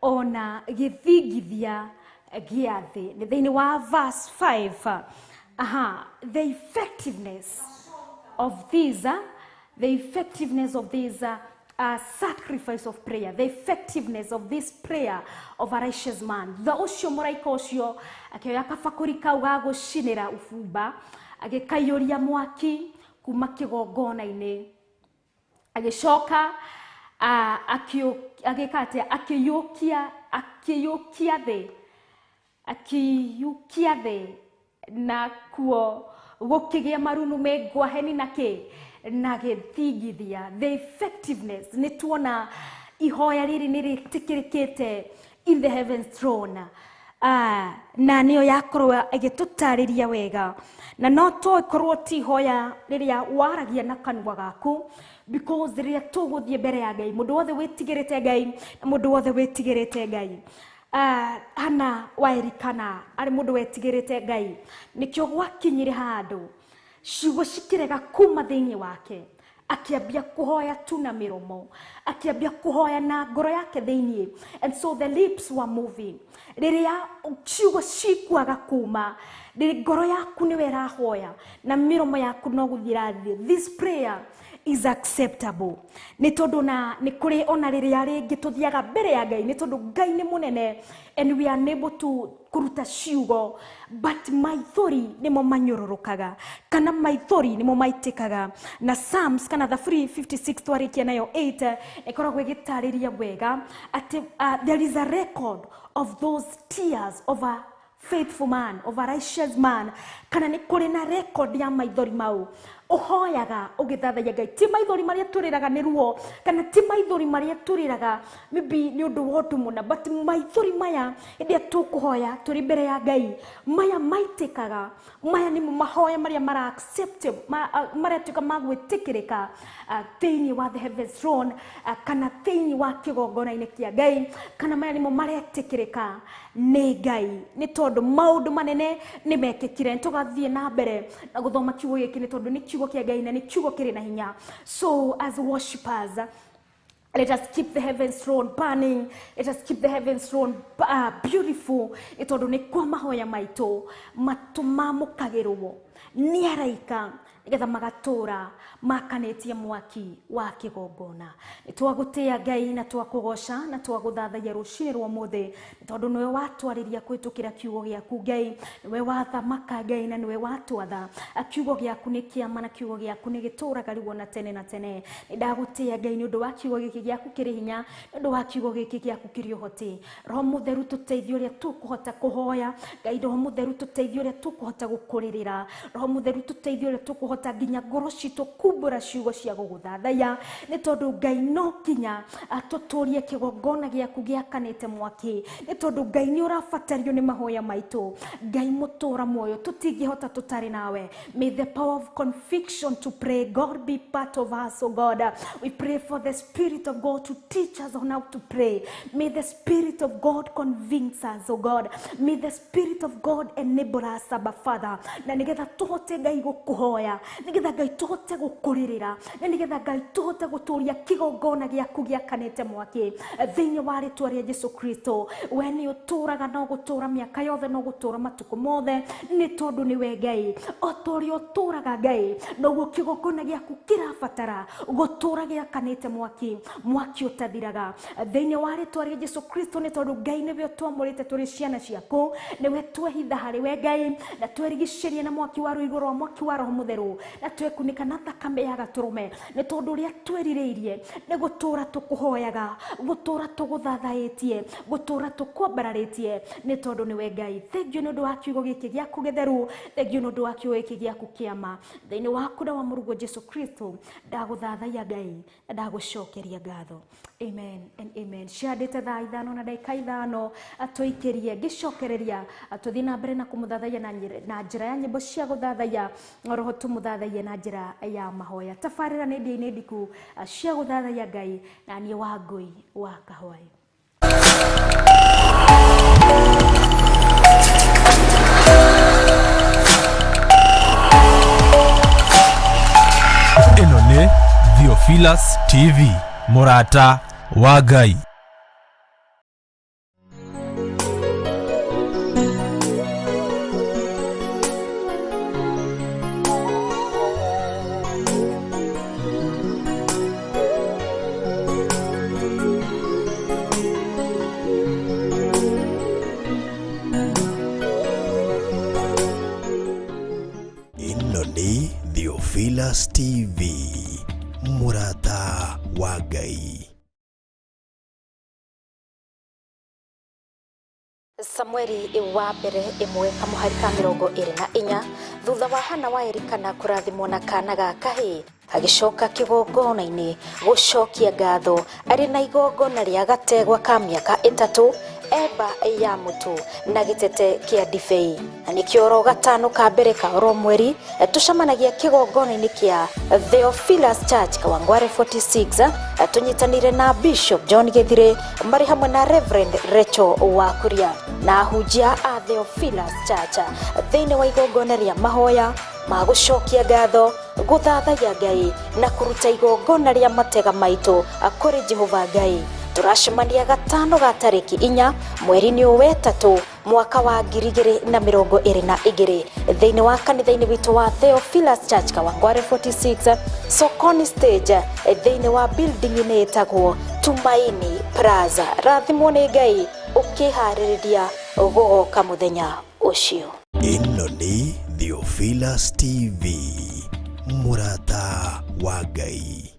ona gĩthingithia gĩa thĩ. Nĩ thĩinĩ wa verse 5. Aha, the effectiveness of this sacrifice of prayer, the effectiveness of this prayer of a righteous man. Thutha ũcio mũraika ũcio akĩoya kabakũri kau ga gũcinĩra ũbumba, agĩkaiyũria mwaki kuma kĩgongona-inĩ, agĩcoka agĩka atĩa, akĩyũkia thĩ, akĩyũkia thĩ, na kuo gũkĩgĩa marurumĩ, ngwaheni na kĩ na gĩthingithia. The effectiveness, nĩ tuona ihoya rĩrĩ nĩ rĩtĩkĩrĩkĩte in the heavens throne. Na nĩyo yakorwo ĩgĩtũtarĩria wega, na no tũkorwo ti ihoya rĩrĩa waragia na kanua gaku, because rĩrĩa tũgũthiĩ mbere ya Ngai, mũndũ wothe wĩtigĩrĩte Ngai na mũndũ wothe wĩtigĩrĩte Ngai, Hana wa Elikana arĩ mũndũ wetigĩrĩte Ngai, nĩkĩo gwakinyire handũ ciugo cikĩrega kuma thĩinĩ wake, akĩambia kũhoya tu na mĩromo, akĩambia kũhoya na ngoro yake thĩinĩ, and so the lips were moving. Rĩrĩa ciugo cikwaga kuma, ngoro yaku nĩwe ĩrahoya na mĩromo yaku no gũthiĩ ĩrathiĩ, this prayer is acceptable. Nĩ tondũ na nĩ kũrĩ ona rĩrĩa rĩngĩ tũthiaga mbere ya Ngai, nĩ tondũ Ngai nĩ mũnene and we are unable to kũruta ciugo, but maithori nĩmo manyũrũrũkaga kana maithori nĩmo maitĩkaga. Na Psalms kana Thaburi 56 twarĩkia nayo 8 ĩkoragwo ĩgĩtarĩria wega atĩ there is a record of those tears of a faithful man, of a righteous man, kana nĩ kũrĩ na record ya maithori mau ũhoyaga ũgĩthathaiya Ngai. Ti maithori marĩa tũrĩraga nĩ ruo, kana ti maithori marĩa tũrĩraga maybe nĩ ũndũ wa ũndũ mũna, but maithori maya hĩndĩ ĩrĩa tũkũhoya tũrĩ mbere ya Ngai, maya maitĩkaga, maya nĩmo mahoya marĩa mara accept, marĩa tuĩka ma gwĩtĩkĩrĩka thĩinĩ wa the heavens throne, kana thĩinĩ wa kĩgongona-inĩ kĩa Ngai, kana maya nĩmo maretĩkĩrĩka nĩ Ngai, nĩ tondũ maũndũ manene nĩ mekĩkire. Tũgathiĩ na mbere na gũthoma kiugo gĩkĩ, nĩ tondũ nĩ kiugo kĩa Ngai na nĩ kiugo kĩrĩ na hinya. So as worshippers, let us keep the heavens throne burning. Let us keep the heavens throne beautiful. Nĩ tondũ nĩ kwa mahoya maitũ matũmamũkagĩrwo nĩ araika, nĩgetha magatũra makanĩtie mwaki wa kĩgongona. Nĩ twagũtĩĩa Ngai na twakũgoca na twagũthathaiya rũcinĩ rwa ũmũthĩ, nĩ tondũ nĩwe watwarĩria kũhĩtũkĩra kiugo gĩaku Ngai, nĩwe wathamaka Ngai na nĩwe watwatha. Kiugo gĩaku nĩ kĩama na kiugo gĩaku nĩ gĩtũraga rĩu ona tene na tene. Nĩ ndagũtĩĩa Ngai nĩ ũndũ wa kiugo gĩkĩ gĩaku kĩrĩ hinya, nĩ ũndũ wa kiugo gĩkĩ gĩaku kĩrĩ ũhoti. Roho Mũtheru tũteithie ũrĩa tũkũhota kũhoya Ngai, Roho Mũtheru tũteithie ũrĩa tũkũhota gũkũrĩrĩra, Roho Mũtheru tũteithie ũrĩa tũkũhota nginya ngoro citũ kumbũra ciugo cia gũgũthathaiya, nĩ tondũ Ngai no kinya tũtũrie kĩgongona gĩaku gĩakanĩte mwaki, nĩ tondũ Ngai nĩ ũrabatario nĩ mahoya maitũ. Ngai mũtũra muoyo, tũtingĩhota tũtarĩ nawe. May the power of conviction to pray, God, be part of us, oh God. We pray for the Spirit of God to teach us on how to pray. May the Spirit of God convince us, oh God. May the Spirit of God enable us, Abba Father, na nĩgetha tũhote Ngai gũkũhoya, nĩgetha Ngai tũhote gũkũrĩrĩra, na nĩgetha Ngai tũhote gũtũria kĩgongona gĩaku gĩakanĩte mwaki thĩinĩ wa rĩtwa rĩa Jesu Kristo. We nĩ ũtũraga no gũtũra mĩaka yothe, no gũtũra matukũ mothe, nĩ tondũ nĩwe Ngai. O ta ũrĩa ũtũraga Ngai, noguo kĩgongona gĩaku kĩrabatara gũtũra gĩakanĩte mwaki, mwaki ũtathiraga thĩinĩ wa rĩtwa rĩa Jesu Kristo. Nĩ tondũ Ngai nĩwe ũtwamũrĩte tũrĩ ciana ciaku, nĩwe twehitha harĩ we Ngai, na twerigicĩria na mwaki wa rũigũ rwa mwaki wa Roho Mũtheru, na twekunĩka na thakame ya gatũrũme, nĩ tondũ ũrĩa twerirĩirie nĩ gũtũra tũkũhoyaga, gũtũra tũgũthathaĩtie, gũtũra tũkwambararĩtie, nĩ tondũ nĩwe Ngai. Thengiũ nĩ ũndũ wa kiugo gĩkĩ gĩaku gĩtheru, thengiũ nĩ ũndũ wa kiugo gĩkĩ gĩaku kĩama. Thĩinĩ waku na wa Mũrũguo Jesu Kristo, ndagũthathaiya Ngai na ndagũcokeria ngatho. Amen and amen. Ciandĩte thaa 5:05 atũikĩrie ngĩcokereria tũthiĩ na mbere na kũmũthathaiya na njĩra ya nyĩmbo cia gũthathaiya, roho tũmũthathaiye na njĩra ya mahoya. Tabarĩra nĩ ndĩ-inĩ ndiku cia gũthathaiya Ngai, na niĩ Wangũi wa Kahwaĩ. Ĩno nĩ Theophilus TV, mũrata wa Ngai. Theophilus TV, mũrata wa Ngai. Samueli wa mbere ĩmwe kamũhari ka 24 thutha wa Hana wa Elikana kũrathimwo na kana ga kahĩĩ agĩcoka kĩgongona-inĩ gũcokia ngatho arĩ na igongona rĩa gategwa ka mĩaka 3 eba ya mũtu na gĩtete kĩa ndibei. Na nĩkĩo oro gatano ka mbere ka oro mweri tũcemanagia kĩgongona-inĩ kĩa Theophilus Church Kawangware 46 tũnyitanĩire na Bishop John Githire marĩ hamwe na Reverend Rachel Wakuria na ahunjia a Theophilus Church thĩinĩ wa igongona rĩa mahoya ma gũcokia ngatho, gũthathaiya Ngai na kũruta igongona rĩa matega maitũ kũrĩ Jehova Ngai. Tũracemania gatano ga tarĩki 4 mweri-inĩ wa 3 mwaka wa 2022 thĩinĩ wa kanitha-inĩ witũ wa Theophilus Church Kawangware 46 Sokoni stage thĩinĩ wa building-inĩ ĩtagwo Tumaini Plaza. Rathimwo nĩ Ngai ũkĩharĩrĩria gũgoka mũthenya ũcio. Ĩno nĩ Theophilus TV, mũrata wa Ngai.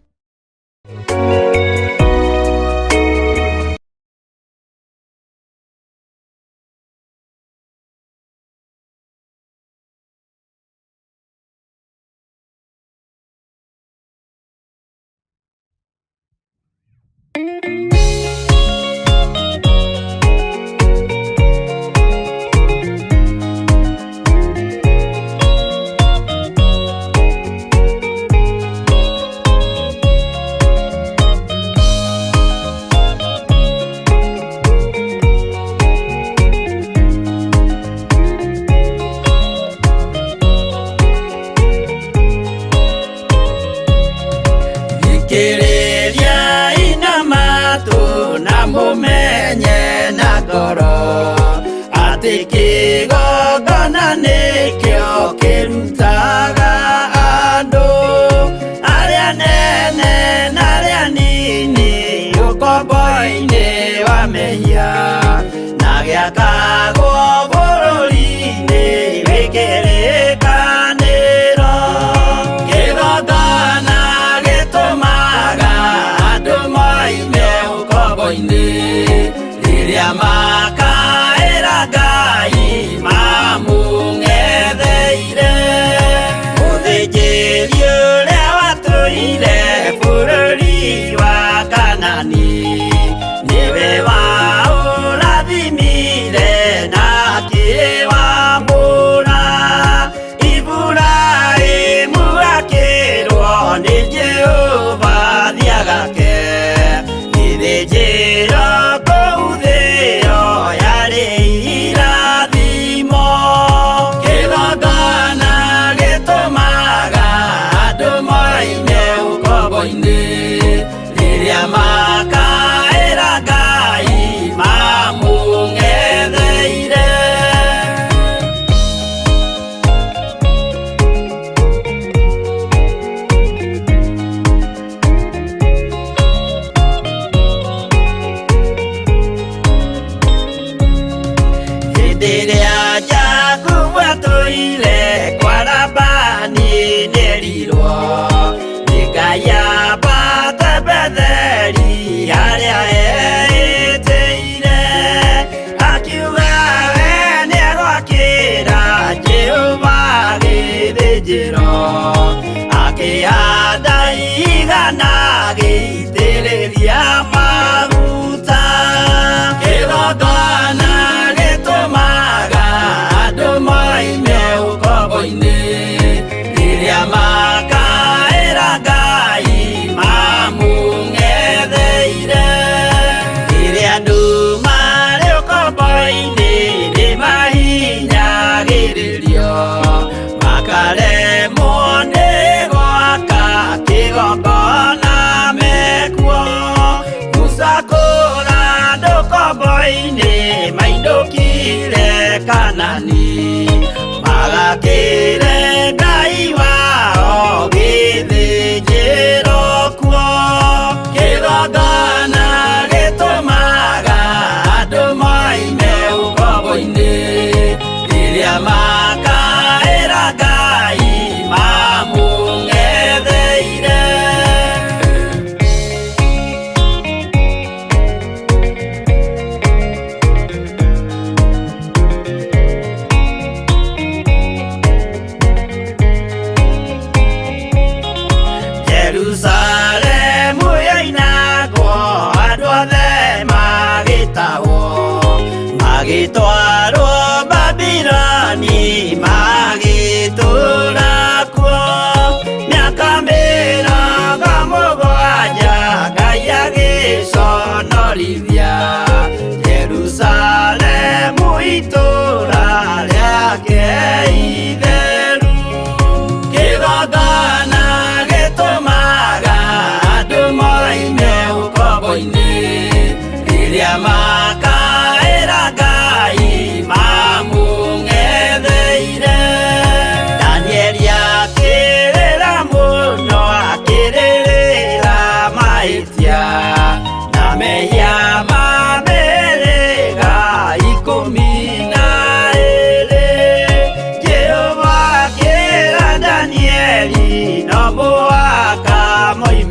Makaera Ngai mamung'etheire.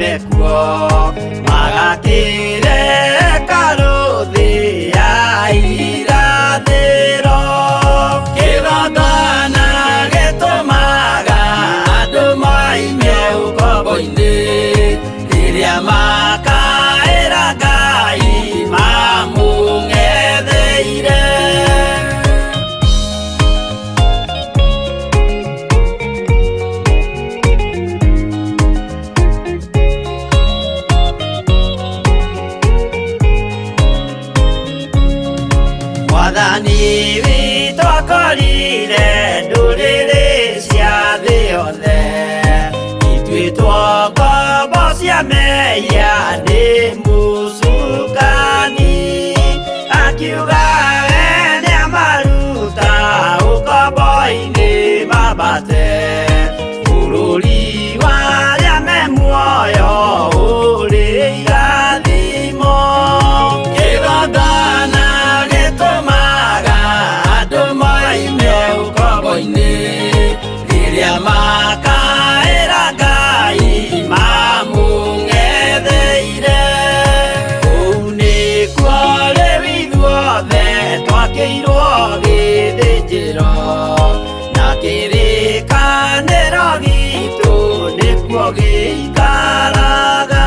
mekuo Magakire karuthi ya irathĩro Kĩgongona gĩtũmaga andũ moime ũkombo-inĩ Rĩrĩa makaĩra Ngai mamũng'etheire Mwathani witũ akorire ndũrĩrĩ cia thĩ yothe Ituĩtwo ngombo cia mehia nĩ mũcukani Akiuga we nĩamaruta ũkombo-inĩ mambate Bũrũri wa arĩa me muoyo ũrĩ irathimo Kĩgongona gĩtũmaga andũ moime ũkombo-inĩ Rĩrĩa makaĩra Ngai mamũng'etheire Kũu nĩkuo rĩu ithuothe twakĩirwo gĩthĩnjĩro Na kĩrĩkanĩro gitũ nĩkuo gĩikaraga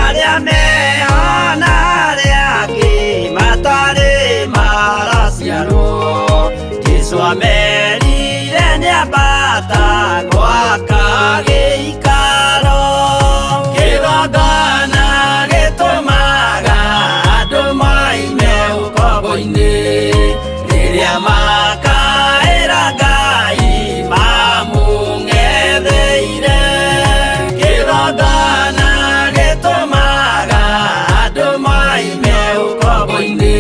Arĩa meho na arĩa angĩ matarĩ maraciarwo Jesũ amerire nĩambata gwaka gĩikaro Kĩgongona gĩtũmaga andũ moime ũkombo-inĩ Rĩrĩa makaĩra Ngai mamũng'etheire Kĩgongona gĩtũmaga andũ moime ũkombo-inĩ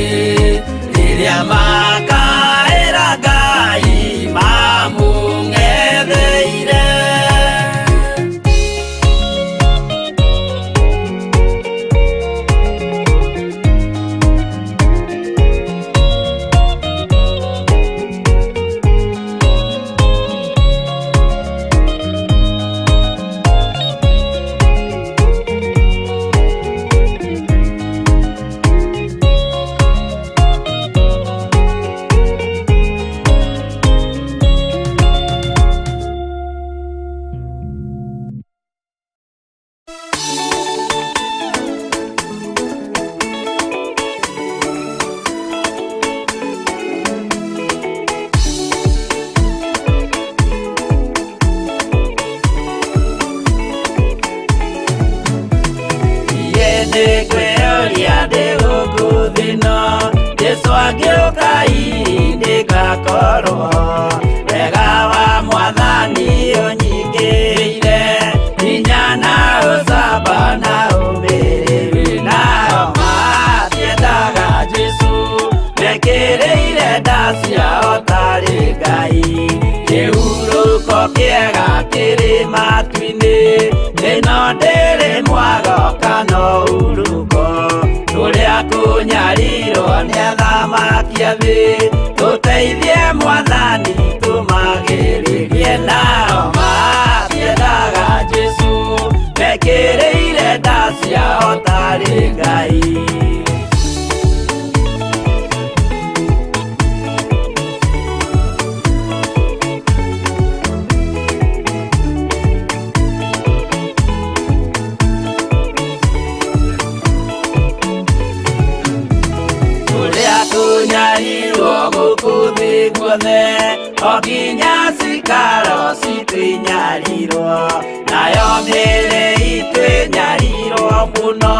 Rĩrĩa makaĩra Ngai mamũng'etheire Nĩngwĩyũria ndĩ gũkũ thĩ ĩno Jesũ angĩũka hihi nĩngakorwo Wega wa Mwathani ũnyingĩrĩire Hinya na ũcamba na ũmĩrĩru Nao matiendaga Jesũ Mekĩrĩire nda ciao tarĩ Ngai Kĩhurũko kĩega kĩrĩ matu-inĩ Ĩno ndĩrĩ mwago kana ũhurũko Tũrĩa kũnyarirwo nĩ athamaki a thĩ Tũteithie Mwathani tũmagĩrĩrie Nao matiendaga Jesũ Mekĩrĩire nda ciao tarĩ Ngai Tũrĩa tũnyarirwo gũkũ thĩ guothe O nginya cikaro citũ inyarirwo Nayo mĩĩrĩ itũ ĩnyarirwo mũno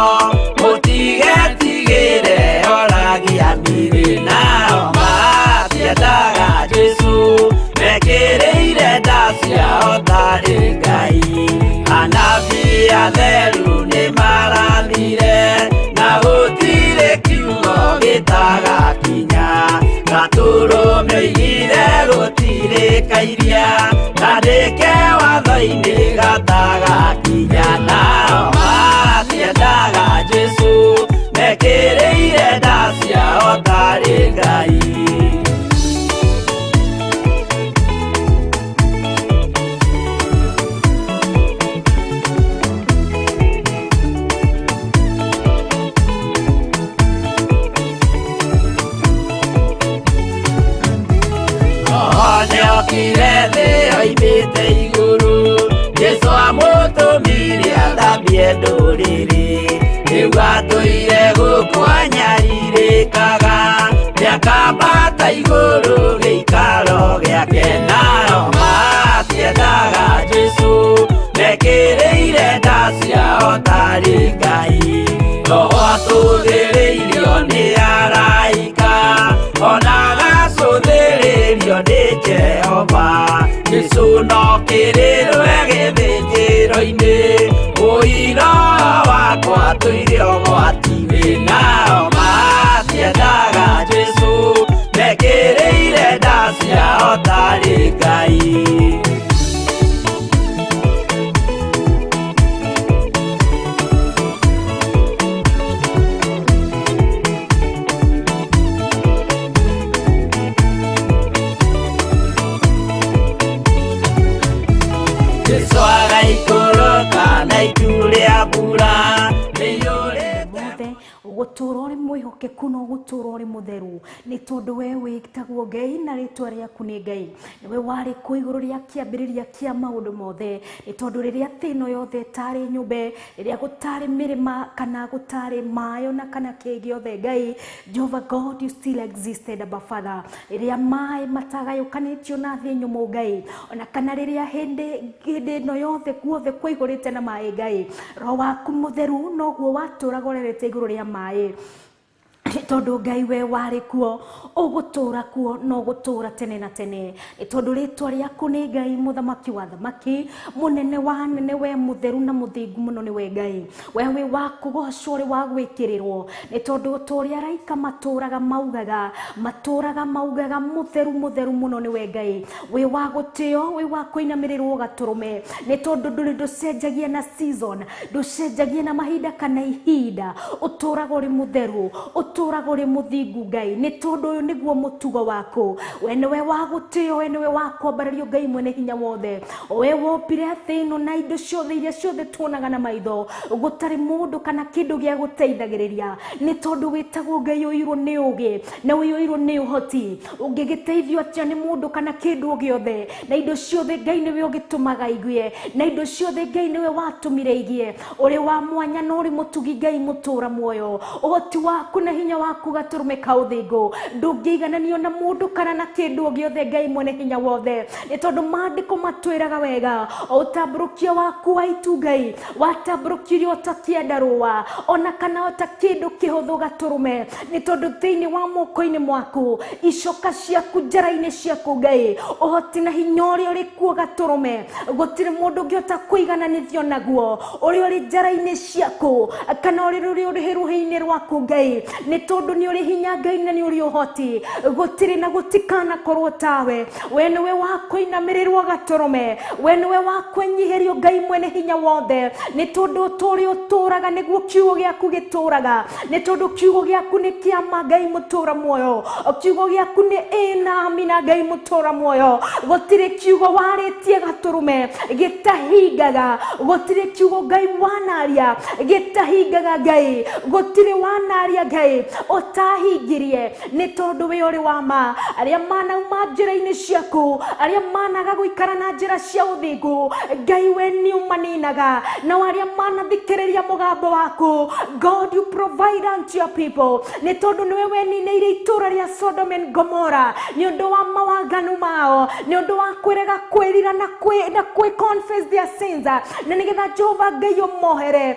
Mũtigetigĩre oragia mĩĩrĩ Nao matiendaga Jesũ Mekĩrĩire nda ciao tarĩ Ngai Anabii atheru nĩmarathire Na gũtirĩ kiugo gĩtagakinya Gatũrũme oigire gũtirĩ kairia Kandĩke watho-inĩ gatagakinya Nao matiendaga Jesũ Mekĩrĩire nda ciao tarĩ Ngai aumĩte igũrũ Jesũ amũtũmire athambie ndũrĩrĩ rĩu atũire gũkũ anyarirĩkaga nĩakambata igũrũ gĩikaro gĩake nao matiendaga Jesũ mekĩrĩire nda ciao tarĩ Ngai Roho acũthĩrĩirio nĩ araika ona agacũthĩrĩrio nĩ Jehova Jesũ no kĩrĩrwe gĩthĩnjĩro-inĩ ũira wakwa tũire ũgwati-inĩ nao matiendaga Jesũ mekĩrĩire nda ciao tarĩ Ngai. Jesũ agaikũrũka na itu rĩa mbura rĩiyũrĩte Ũgũtũra ũrĩ mwĩhokeku na ũgũtũra ũrĩ mũtheru nĩ tondũ we wĩtagwo Ngai na rĩtwa rĩaku nĩ Ngai nĩwe warĩ kuo igũrũ rĩa kĩambĩrĩria kĩa maũndũ mothe nĩ tondũ rĩrĩa thĩ ĩno yothe ĩtarĩ nyũmbe rĩrĩa gũtarĩ mĩrĩma kana gũtarĩ maĩ ona kana kĩ gĩothe Ngai Jehovah God you still existed Abba Father rĩrĩa maĩ matagayũkanĩtio na thĩ nyũmũ Ngai ona kana rĩrĩa hĩndĩ ĩno yothe guothe kũihũrĩte na maĩ Ngai Roho waku mũtheru noguo watũraga ũrerete igũrũ rĩa maĩ tondũ Ngai we warĩ kuo ũgũtũra kuo na ũgũtũra tene na tene nĩ tondũ rĩtwa rĩaku nĩ Ngai mũthamaki wa thamaki mũnene wa anene we mũtheru na mũthingu mũno nĩwe Ngai we wĩ wa kũgocwo ũrĩ wa gwĩkĩrĩrwo nĩ tondũ ta ũrĩa araika matũraga maugaga mũtheru mũtheru mũno nĩwe Ngai wĩ wa gũtĩo wĩ wa kũinamĩrĩrwo gatũrũme nĩ tondũ ndũrĩ ndũcenjagia na season ndũcenjagia na mahinda kana ihinda ũtũraga ũrĩ mũtheru ũtũraga ũrĩ mũthingu Ngai nĩ tondũ ũyũ nĩguo mũtugo waku we nĩwe wa gũtĩo we nĩwe wa kwambarario Ngai mwene hinya wothe we wombire thĩ ĩno na indo ciothe iria ciothe tuonaga na maitho gũtarĩ mũndũ kana kĩndũ gĩa gũteithagĩrĩria nĩ tondũ wĩtagwo Ngai ũiyũirwo nĩ ũũgĩ na ũiyũirwo nĩ ũhoti ũngĩgĩteithio atĩa nĩ mũndũ kana kĩndũ o gĩothe na indo ciothe Ngai nĩwe ũgĩtũmaga igie na indo ciothe Ngai nĩwe watũmire igie ũrĩ wa mwanya na ũrĩ mũtugi Ngai mũtũra muoyo ũhoti waku na hinya waku gatũrũme ka ũthingu ndũngĩigananio na mũndũ kana na kĩndũ o gĩothe Ngai mwene hinya wothe nĩ tondũ maandĩko matwĩraga wega o ũtambũrũkia waku wa itu Ngai watambũrũkirio o ta kĩandarũa ona kana o ta kĩndũ kĩhũthũ gatũrũme nĩ tondũ thĩinĩ wa moko-inĩ mwaku icoka ciaku njara-inĩ ciaku Ngai ũhoti na hinya ũrĩa ũrĩ kuo gatũrũme gũtirĩ mũndũ ũngĩhota kũigananithio naguo ũrĩa ũrĩ njara-inĩ ciaku kana ũrĩa ũrĩ rũhĩ-inĩ rwaku Ngai nĩ tondũ nĩ ũrĩ hinya Ngai na nĩ ũrĩ ũhoti gũtirĩ na gũtikanakorwo tawe we nĩwe wa kũinamĩrĩrwo gatũrũme we nĩwe wa kwĩnyihĩrio Ngai mwene hinya wothe nĩ tondũ ũtũũre ũtũũraga nĩguo kiugo gĩaku gĩtũũraga nĩ tondũ kiugo gĩaku nĩ kĩama Ngai mũtũũra muoyo kiugo gĩaku nĩ ĩ na amina Ngai mũtũũra muoyo gũtirĩ kiugo warĩtie gatũrũme gĩtahingaga gũtirĩ kiugo Ngai wanaria gĩtahingaga Ngai gũtirĩ wanaria Ngai ũtahingirie nĩ tondũ we ũrĩ wa ma arĩa manauma njĩra-inĩ ciaku arĩa managa gũikara na njĩra cia ũthingu Ngai we nĩ ũmaninaga nao arĩa manathikĩrĩria mũgambo waku God you provide unto your people nĩ tondũ nĩwe weninĩire itũũra rĩa Sodom and Gomorrah nĩ ũndũ wa mawaganu mao nĩ ũndũ wa kwĩrega kwĩrira na kwĩ confess their sins na nĩgetha Jehova Ngai ũmohere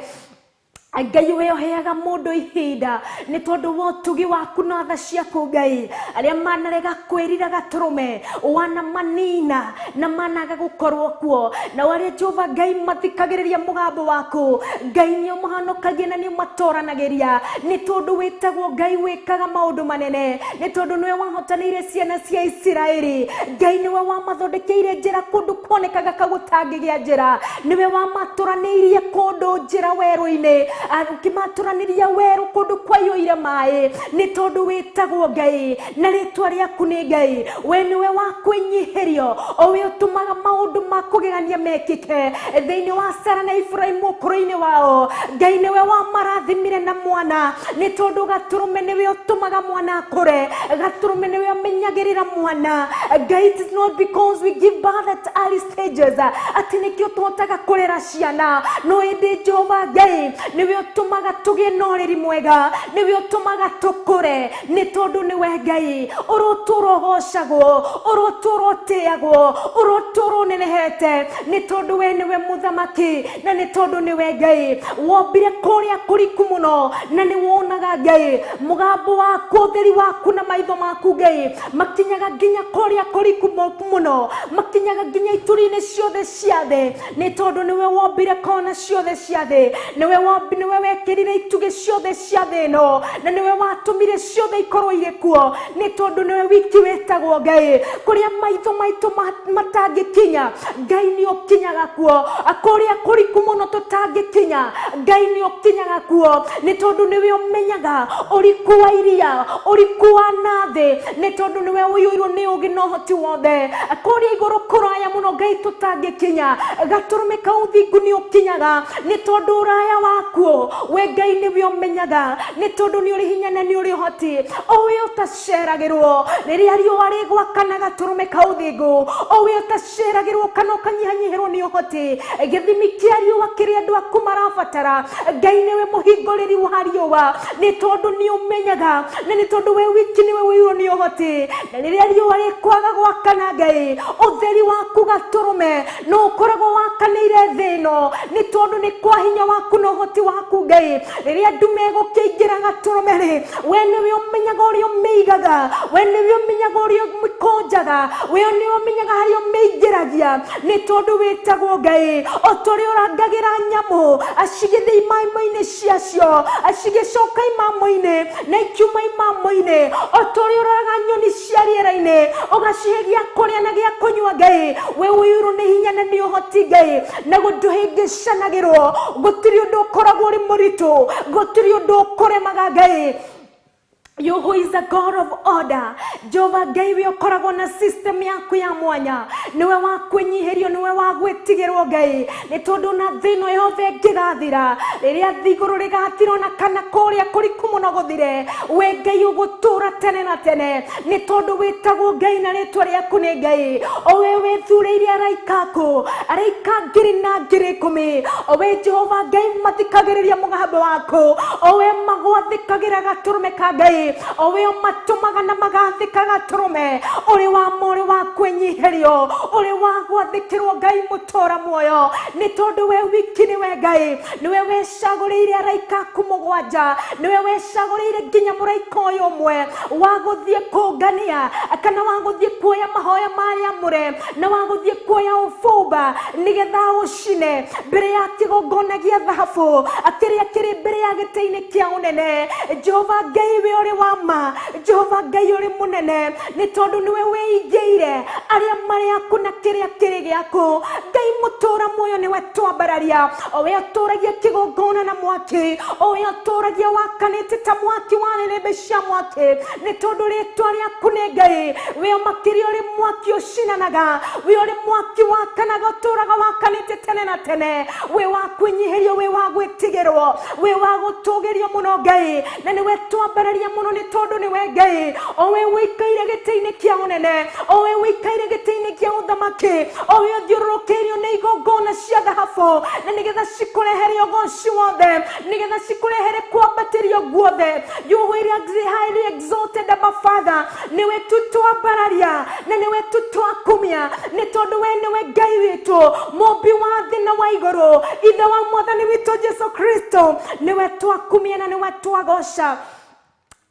Ngai we ũheaga mũndũ ihinda nĩ tondũ wa ũtugi waku na tha ciaku Ngai arĩa manarega kwĩrira gatũrũme wanamanina na managa gũkorwo kuo na arĩa Jehova Ngai mathikagĩrĩria mũgambo waku Ngai nĩ ũmahonokagia na nĩ ũmatoranagĩria nĩ tondũ wĩtagwo Ngai wĩkaga maũndũ manene nĩ tondũ nĩwe wahotanĩire ciana cia Isiraeli Ngai nĩwe wamathondekeire njĩra kũndũ kuonekaga ka gũtangĩgĩa njĩra nĩwe wamatũranĩirie kũndũ njĩra werũ-inĩ, ũkĩmatũranĩria werũ kũndũ kwaiyũire maĩ, nĩ tondũ wĩtagwo Ngai na rĩtwa rĩaku nĩ Ngai. We nĩwe wa kwĩnyihĩrio, o we ũtũmaga maũndũ ma kũgegania mekĩke thĩinĩ wa Sara na Iburahĩmu ũkũrũ-inĩ wao. Ngai nĩwe wamarathimire na mwana, nĩ tondũ gatũrũme nĩwe ũtũmaga mwana akũre, gatũrũme nĩwe ũmenyagĩrĩra mwana. Ngai, it is not because we give birth at early stages atĩ nĩkĩo tũhotaga kũrera ciana, no ĩndĩ Jehova Ngai nĩwe ũtũmaga tũgĩe na ũreri mwega, nĩwe ũtũmaga tũkũre, nĩ tondũ nĩwe Ngai ũrotũra ũgocagwo, ũrotũra ũtĩagwo, ũrotũra ũnenehete, nĩ tondũ we nĩwe mũthamaki na nĩ tondũ nĩwe Ngai. Wombire kũrĩa kũriku mũno na nĩ wonaga Ngai, mũgambo waku, ũtheri waku na maitho maku Ngai makinyaga nginya kũrĩa kũriku mũno, makinyaga nginya ituri-inĩ ciothe cia thĩ, nĩ tondũ nĩwe wombire kona ciothe cia thĩ, nĩwe nĩwe wekĩrire itugĩ ciothe cia thĩ ĩno, na nĩwe watũmire ciothe ikorwo irĩ kuo, nĩ tondũ nĩwe wiki wĩtagwo Ngai. Kũrĩa maitho maitũ matangĩkinya, Ngai nĩ ũkinyaga kuo. Kũrĩa kũriku mũno tũtangĩkinya, Ngai nĩ ũkinyaga kuo, nĩ tondũ nĩwe ũmenyaga ũriku wa iria, ũriku wa nathĩ, nĩ tondũ nĩwe ũiyũirwo nĩ ũũgĩ na ũhoti wothe. Kũrĩa igũrũ kũraya mũno Ngai tũtangĩkinya, gatũrũme ka ũthingu nĩ ũkinyaga, nĩ tondũ ũraya wakuo we Ngai nĩwe ũmenyaga, nĩ tondũ nĩ ũrĩ hinya na nĩ ũrĩ ũhoti. O we ũtaceragĩrwo rĩrĩa riũa rĩgwakana, gatũrũme ka ũthingu, o we ũtaceragĩrwo kana ũkanyihanyihĩrwo nĩ ũhoti, gĩthimi kĩa riũa kĩrĩa andũ aku marabatara, Ngai nĩwe mũhingũrĩri wa riũa, nĩ tondũ nĩ ũmenyaga na nĩ tondũ we wiki nĩwe ũiyũirwo nĩ ũhoti. Na rĩrĩa riũa rĩkwaga gwakana, Ngai ũtheri waku gatũrũme no ũkoragwo wakanĩire thĩ ĩno, nĩ tondũ nĩ kwa hinya waku na ũhoti waku Ngai. Rĩrĩa ndume ĩgũkĩingĩra gatũrũme rĩ, we nĩwe ũmenyaga ũrĩa ũmĩigaga, we nĩwe ũmenyaga ũrĩa ũmĩkũnjaga, we nĩwe ũmenyaga harĩa ũmĩingĩragia, nĩ tondũ wĩtagwo Ngai. O ta ũrĩa ũrangagĩra nyamũ acigĩthiĩ imamo-inĩ ciacio, acigĩcoka imamo-inĩ na ikiuma imamo-inĩ, o ta ũrĩa ũroraga nyoni cia rĩera-inĩ ũgacihe gĩa kũrĩa na gĩa kũnyua Ngai, we ũiyũirwo nĩ hinya na nĩ ũhoti Ngai, na ndũhĩngĩcanagĩrwo. Gũtirĩ ũndũ ũkoragwo ũrĩ mũritũ, gũtirĩ ũndũ ũkũremaga Ngai. You who is a God of order, Jehova Ngai we ũkoragwo na system yaku ya mwanya, nĩwe wa kwĩnyihĩrio, nĩwe wa gwĩtigĩrwo Ngai, nĩ tondũ na thĩ ĩno yothe ĩngĩgathira, rĩrĩa thĩ igũrũ rĩgathira ona kana kũrĩa kũriku mũno gũthire, we Ngai ũgũtũra tene na tene, nĩ tondũ wĩtagwo Ngai na rĩtwa rĩaku nĩ Ngai. O we wĩthurĩire araika aku, araika ngiri na ngiri ikũmi, o we Jehova Ngai mathikagĩrĩria mũgambo waku, o we magwathĩkagĩra gatũrũme ka Ngai, o we ũmatũmaga na magathĩka gatũrũme, ũrĩ wa ma, ũrĩ wa kwĩnyihĩrio, ũrĩ wa gwathĩkĩrwo Ngai mũtũra muoyo, nĩ tondũ we wiki nĩwe Ngai, nĩwe wecagũrĩire araika aku mũgwanja, nĩwe wecagũrĩire nginya mũraika ũyũ ũmwe wa gũthiĩ kũngania kana wa gũthiĩ kuoya mahoya marĩa amũre na wa gũthiĩ kuoya ũbumba nĩgetha ũcine mbere ya kĩgongona gĩa thahabu kĩrĩa kĩrĩ mbere ya gĩtĩ-inĩ kĩa ũnene. Jehova Ngai we ũrĩ wa ma, Jehova Ngai ũrĩ mũnene, nĩ tondũ nĩwe wĩigĩire arĩa marĩ aku na kĩrĩa kĩrĩ gĩaku. Ngai mũtũra muoyo nĩwe twambararia, o we ũtũragia kĩgongona na mwaki, o we ũtũragia wakanĩte ta mwaki wa nĩnĩmbĩ cia mwaki, nĩ tondũ rĩtwa rĩaku nĩ Ngai. We makĩria ũrĩ mwaki ũcinanaga, we ũrĩ mwaki wakanaga, ũtũraga wakanĩte tene na tene, we wa kwĩnyihĩrio, we wa gwĩtigĩrwo, we wa gũtũgĩrio mũno Ngai, na nĩwe twambararia mũno nĩ tondũ nĩwe Ngai, o we ũikaire gĩtĩ-inĩ kĩa ũnene, o we ũikaire gĩtĩ-inĩ kĩa ũthamaki, o we ũthiũrũrũkĩirio nĩ igongona cia thahabu, na nĩgetha cikũrehere ũgoci wothe, nĩgetha cikũrehere kwambatĩrio guothe. You who is highly exalted above Father, nĩwe tu twambararia na nĩwe tu twakumia, nĩ tondũ we nĩwe Ngai witũ, mũmbi wa thĩ na wa igũrũ, ithe wa mwathani witũ Jesu Kristo, nĩwe twakumia na nĩwe twagoca.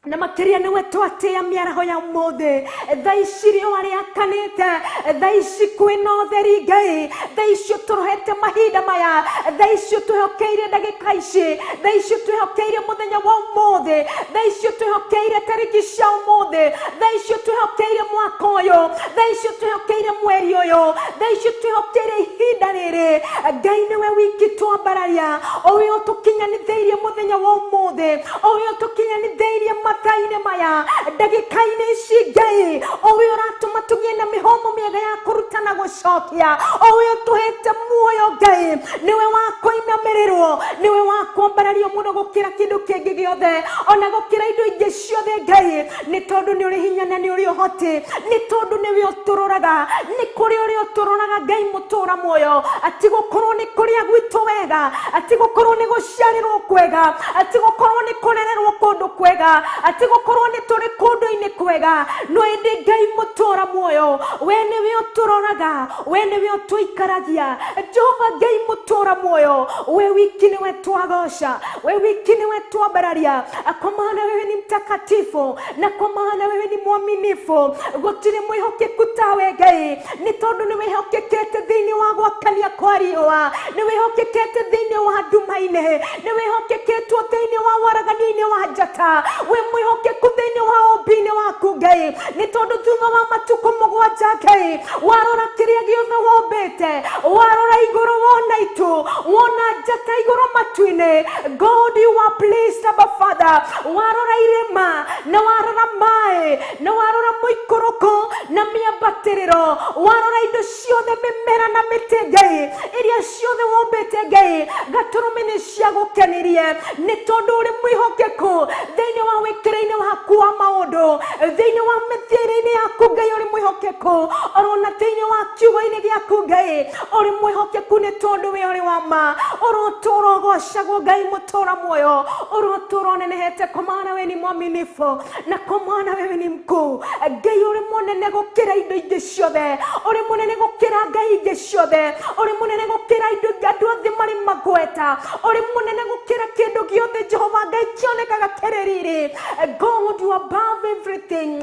Na makiria niwe twatia miaraho ya umuthi. Thaa ici riũa rĩakanĩte, thaa ici kwĩna ũtheri Ngai, thaa ici ũtũrohete mahinda maya, thaa ici ũtwĩhokeire ndagĩka ici, thaa ici ũtwĩhokeire mũthenya wa ũmũthĩ, thaa ici ũtwĩhokeire tarĩki cia ũmũthĩ, thaa ici ũtwĩhokeire mwaka ũyũ, thaa ici ũtwĩhokeire mweri ũyũ, thaa ici ũtwĩhokeire ihinda rĩrĩ. Ngai nĩwe wiki twambararia, o we ũtũkinyanithĩirie mũthenya wa ũmũthĩ, o we ũtũkinyanithĩirie mathaa-inĩ maya, ndagĩka-inĩ ici Ngai, o we ũratũma tũgĩe na mĩhũmũ mĩega ya kũruta na gũcokia, o we ũtũhete muoyo Ngai, nĩwe wa kũinamĩrĩrwo, nĩwe wa kwambarario mũno gũkĩra kĩndũ kĩngĩ gĩothe, ona gũkĩra indo ingĩ ciothe Ngai, nĩ tondũ nĩ ũrĩ hinya na nĩ ũrĩ ũhoti, nĩ tondũ nĩwe ũtũroraga, nĩ kũrĩ ũrĩa ũtũroraga Ngai mũtũra muoyo, ati gũkorwo nĩ kũrĩa gwitũ wega, ati gũkorwo nĩ gũciarĩrwo kwega, ati gũkorwo nĩ kũrererwo kũndũ kwega, ati gũkorwo nĩ tũrĩ kũndũ-inĩ kwega, no ĩndĩ Ngai mũtũra muoyo, we nĩwe ũtũroraga, we nĩwe ũtũikaragia. Jehova Ngai mũtũra muoyo, we wiki nĩwe twagoca, we wiki nĩwe twambararia, kwa maana wewe ni mtakatifu na kwa maana wewe ni mwaminifu. Gũtirĩ mwĩhokeku tawe Ngai, nĩ tondũ nĩ wĩhokekete thĩinĩ wa gwakania kwa riũa, nĩ wĩhokekete thĩinĩ wa nduma-inĩ, nĩ wĩhokeketwo thĩinĩ wa waragania-inĩ wa njata, wĩ mwĩhokeku thĩinĩ wa ũmbi-inĩ waku Ngai, nĩ tondũ thutha wa matukũ mũgwanja Ngai, warora kĩrĩa gĩothe wombĩte, warora igũrũ wona itu, wona njata igũrũ matu-inĩ, God you are pleased Abba Father, warora irĩma na warora maĩ na warora mũikũrũko na mĩambatĩrĩro, warora indo ciothe mĩmera na mĩtĩ Ngai, iria ciothe wombĩte Ngai, gatũrũme nĩ ciagũkenirie, nĩ tondũ ũrĩ mwĩhokeku thĩinĩ wa wĩkĩre-inĩ waku wa maũndũ, thĩinĩ wa mĩthiĩre-inĩ yaku Ngai ũrĩ mwĩhokeku, orona thĩinĩ wa kiugo-inĩ gĩaku Ngai ũrĩ mwĩhokeku, nĩ tondũ we ũrĩ wa ma. Ũrotũra ũgocagwo Ngai mũtũra muoyo, ũrotũra ũnenehete, kwa maana we ni mwaminifu na kwa maana wewe ni mkuu. Ngai ũrĩ mũnene gũkĩra indo ingĩ ciothe, ũrĩ mũnene gũkĩra ngai ingĩ ciothe, ũrĩ mũnene gũkĩra indo andũ othe marĩ magweta, ũrĩ mũnene gũkĩra kĩndũ gĩothe Jehova Ngai kĩonekaga kĩrĩ riri. God you above everything,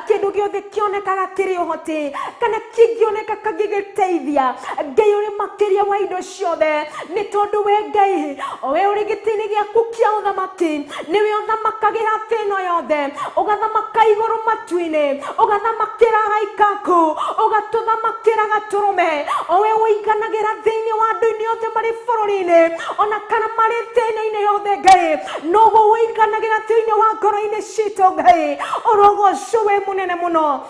kĩndũ gĩothe kĩonekaga kĩrĩ ũhoti kana kĩngĩoneka kĩngĩgĩteithia, Ngai ũrĩ makĩria wa indo ciothe, nĩ tondũ we Ngai o we ũrĩ gĩtĩ-inĩ gĩaku kĩa ũthamaki, nĩwe ũthamakagĩra thĩ ĩno yothe, ũgathamaka igũrũ matu-inĩ, ũgathamakĩra araika aku, ũgatũthamakĩra gatũrũme, o we ũiganagĩra thĩinĩ wa andũ-inĩ othe marĩ bũrũri-inĩ ona kana marĩ thĩna-inĩ yothe Ngai, noguo ũiganagĩra thĩinĩ wa ngoro-inĩ citũ Ngai, ũrogocwo wĩ mũnene mũno,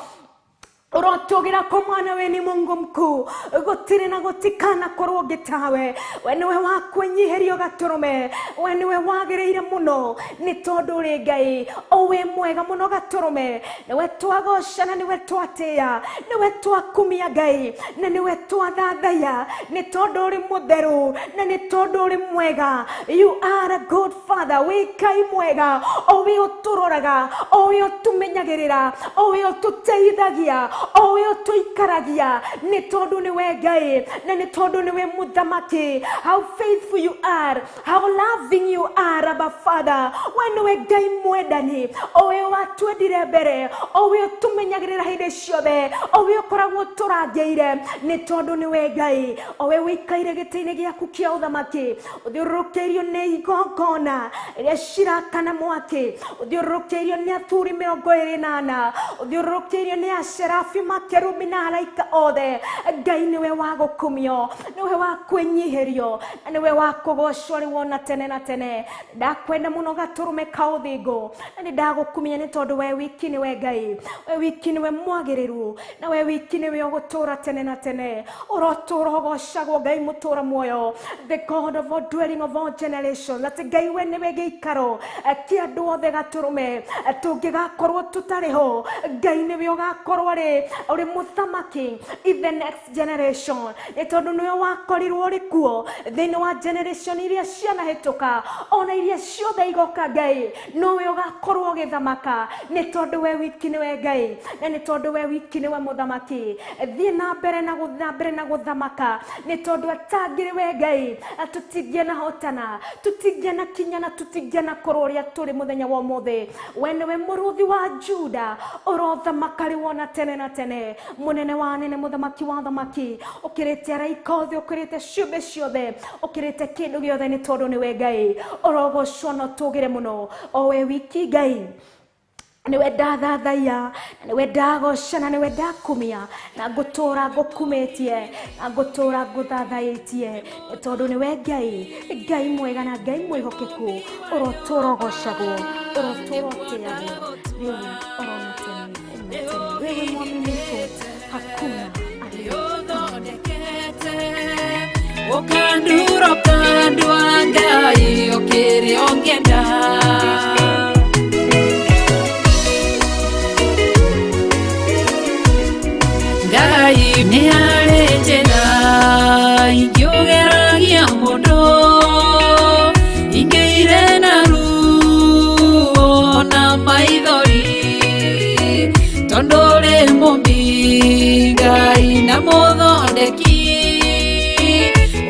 ũrotũgĩra kwa mwana we ni Mungu mkuu, gũtirĩ na gũtikana korwo ũngĩ tawe, we nĩwe wa kwĩnyihĩrio gatũrũme, we nĩwe wagĩrĩire mũno, nĩ tondũ ũrĩ Ngai o wĩ mwega mũno gatũrũme, nĩwe twagoca na nĩwe twatĩĩa, nĩwe twakumia Ngai na nĩwe twathathaiya, nĩ tondũ ũrĩ mũtheru na nĩ tondũ ũrĩ mwega. You are a good father, wĩ Ngai mwega, o we ũtũroraga, o we ũtũmenyagĩrĩra, o we ũtũteithagia, o we ũtũikaragia, nĩ tondũ nĩwe Ngai na nĩ tondũ nĩwe mũthamaki. How faithful you are, how loving you are Abba Father, we nĩwe Ngai mwendani, o we watwendire mbere, o we ũtũmenyagĩrĩra hĩndĩ ciothe, o we ũkoragwo ũtũrangĩire, nĩ tondũ nĩwe Ngai, o we ũikaire gĩtĩ-inĩ gĩaku kĩa ũthamaki, ũthiũrũrũkĩirio nĩ igongona iria cirakana mwaki, ũthiũrũrũkĩirio nĩ athuri 24, ũthiũrũrũkĩirio nĩ acerabi makerubi na araika othe. Ngai nĩwe wa gũkumio, nĩwe wa kwĩnyihĩrio, na nĩwe wa kũgocwo rĩu ona tene na tene. Ndakwenda mũno gatũrũme ka ũthingu, na nĩ ndagũkumia nĩ tondũ we wiki nĩwe Ngai, we wiki nĩwe mwagĩrĩru, na we wiki nĩwe ũgũtũra tene na tene. Ũrotũra ũgocagwo Ngai mũtũra muoyo, the God of all dwelling of all generations, atĩ Ngai we nĩwe gĩikaro kĩa andũ othe gatũrũme, tũngĩgakorwo tũtarĩ ho, Ngai nĩwe ũgakorwo rĩ. ũrĩ ũrĩ mũthamaki in the next generation, nĩ tondũ nĩwe wakorirwo ũrĩ kuo thĩinĩ wa generation iria cianahĩtũka ona iria ciothe igoka. Ngai, nowe ũgakorwo ũgĩthamaka, nĩ tondũ we wiki nĩwe Ngai na nĩ tondũ we wiki nĩwe mũthamaki. Thiĩ na mbere na gũthiĩ na mbere na gũthamaka, nĩ tondũ atangĩrĩ we Ngai tũtingĩanahotana, tũtingĩanakinya na tũtingĩanakorwo ũrĩa tũrĩ mũthenya wa ũmũthĩ. We nĩwe mũrũthi wa Juda, ũrothamaka rĩu ona tene na tene, mũnene wa anene, mũthamaki wa thamaki, ũkĩrĩte araika othe, ũkĩrĩte ciũmbe ciothe, ũkĩrĩte kĩndũ gĩothe, nĩ tondũ nĩwe Ngai. Ũrogocwo na ũtũgĩre mũno, o we wiki Ngai niwe ndathathaiya, niwe ndagoca na niwe ndakumia, na ngũtũra ngũkumĩtie na ngũtũra ngũthathaĩtie, nĩ tondũ nĩwe Ngai, Ngai mwega na Ngai mwĩhokeku. Ũrotũra ũgocagwo, ũrotũra ũtĩagwo rĩu orona tene na tene. Wewe mwaminifu, hakuna aliye. Ukandura ukandua Ngai ukiri ongenda. Ngai nĩ harĩ njĩra ingĩũgeragia mũndũ ingĩire na ruo na maithori, tondũ ũrĩ mũmbi Ngai na mũthondeki,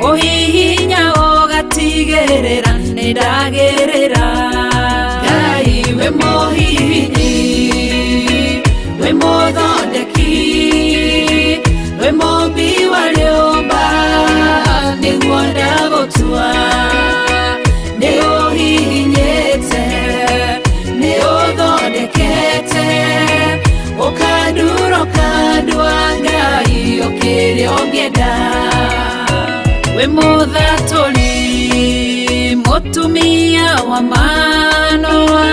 ũhihinya ũgatigĩrĩra nĩ ndagĩrĩra. Ngai wĩ mũhihinyi, wĩ mũthondeki, wĩ mũmbi wa rĩũmba, nĩguo ndagũtua. Nĩ ũhihinyĩte, nĩ ũthondekete, ũkandura ũkandua Ngai ũkĩrĩa ũngĩenda. Wĩ mũthatũri mũtumia wa Manoa,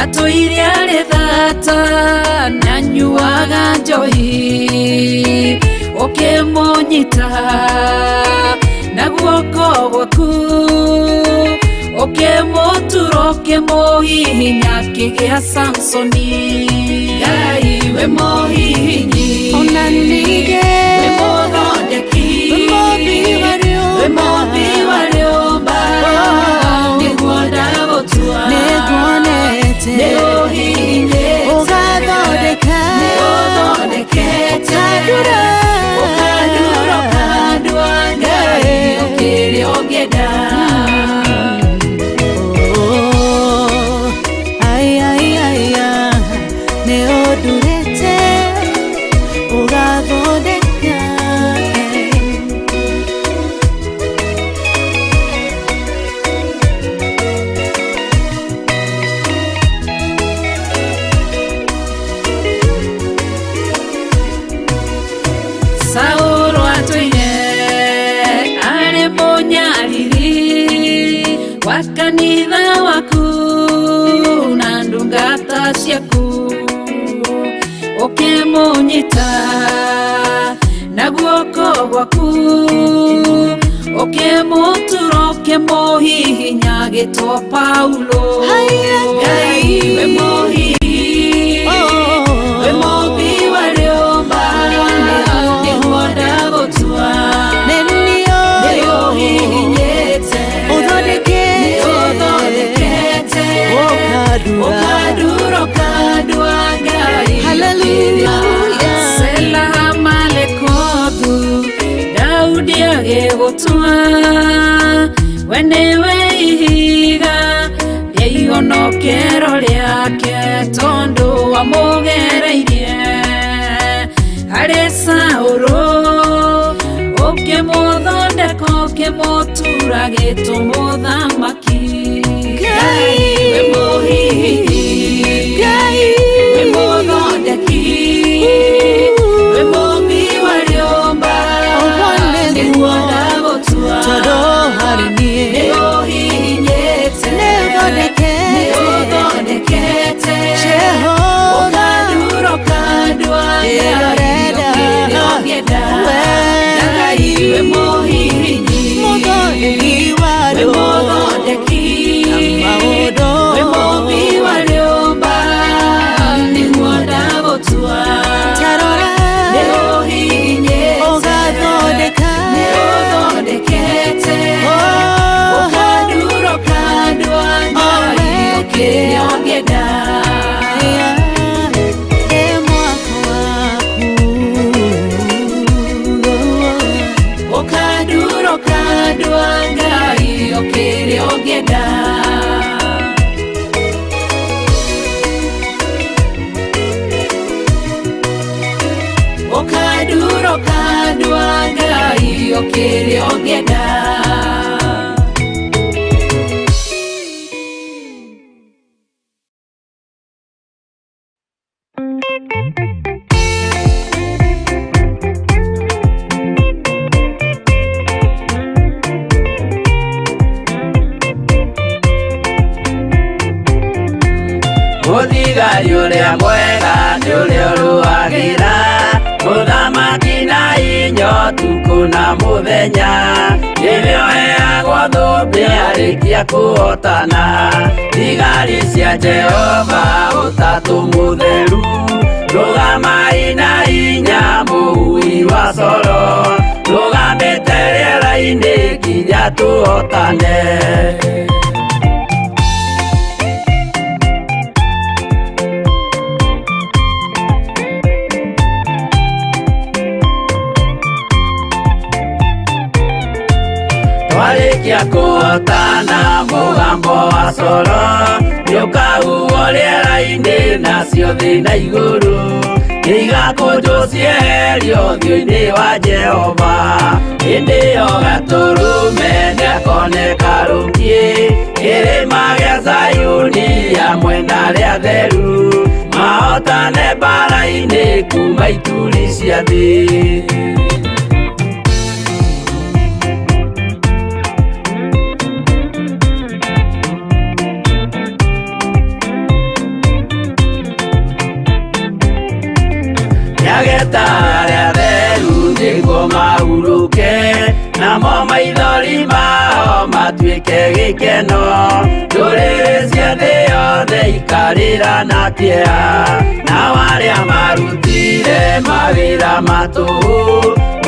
atũire arĩ thata na anyuaga njohi, ũkĩmũnyita na guoko gwaku, ũkĩmũtura ũkĩmũhihinya akĩgĩa Samsoni. Ngai wĩ mũhihinyi, Ona ningĩ wĩ mũthondeki, wĩ mũmbi wa wĩ mũmbi wa rĩũmba, nĩguo ndagũtua. Nĩnguonete Nĩ ũhihinyĩte, ũgathondeka, nĩ ũthondekete, ũkandura, ũkandura ũkandua Ngai ũkĩrĩa ũngĩenda. Oh, ai, ai, ai, ah, nĩ ũndurĩte ũgathondeka. Saũlũ atũire arĩ mũnyariri wa kanitha waku na ndungata ciaku, ũkĩmũnyita na guoko gwaku, ũkĩmũtura ũkĩmũhihinya agĩtwo Paulo. Ngai wĩ mũhihi, wĩ mũmbi wa rĩũmba, nĩguo ndagũtua. Nĩ Nĩ niĩ ũhihinyĩte, ũthondekete, nĩ ũthondekete, ũkandura, ũkandura ũkandua Ngai. Hallelujah. Sela Malekothu Daudi agĩgũtua, we nĩwe ihiga rĩa ihonokero rĩake, tondũ wamũgereirie harĩ Saũlũ, ũkĩmũthondeka ũkĩmũtura gĩtũ mũthamaki. Ngai wĩ mũhihinyi, Ngai wĩ mũthondeki, wĩ mũmbi wa rĩũmba, Ũguo nĩguo nĩguo, ndagũtua. tondũ harĩ niĩ Nĩ ũhihinyĩte, nĩ ũthondekete, nĩ ũthondekete, Jehova ũkandura ũkandua Ngai Ĩrorenda. ũkĩrĩa ũngĩenda. We Ngai wĩ mũhihinyi, mũthondeki wa wĩ rĩũmba. mũthondeki, ũngĩenda. Ũkandura ũkandua Ngai o kĩrĩa ũngĩenda. Mũthigari ũrĩa mwega nĩ ũrĩa ũrũagĩra mũthamaki na inya ũtukũ na mũthenya, nĩwe ũheagwo thũmbĩ arĩkia kũhotana. Thigari cia Jehova ũtatũ mũtheru, rũgamai na inya mũhui wa coro, rũgamĩte rĩera-inĩ nginya tũhotane. Twarĩkia kũhotana mũgambo wa coro nĩũkahuhwo rĩera-inĩ nacio thĩ na igũrũ nĩigakũnjwo cieherio ũthiũ-inĩ wa Jehova. Hĩndĩ ĩyo Gatũrũme nĩakoneka rũngĩ kĩrĩma gĩa Zayuni hamwe na arĩa atheru, mahotane mbaara-inĩ kuma ituri cia thĩ. Nĩageta arĩa atheru nĩguo mahurũke, namo maithori mao matuĩke gĩkeno. Ndũrĩrĩ cia thĩ yothe ikarĩra na kĩeha, nao arĩa marutire mawĩra ma tũhũ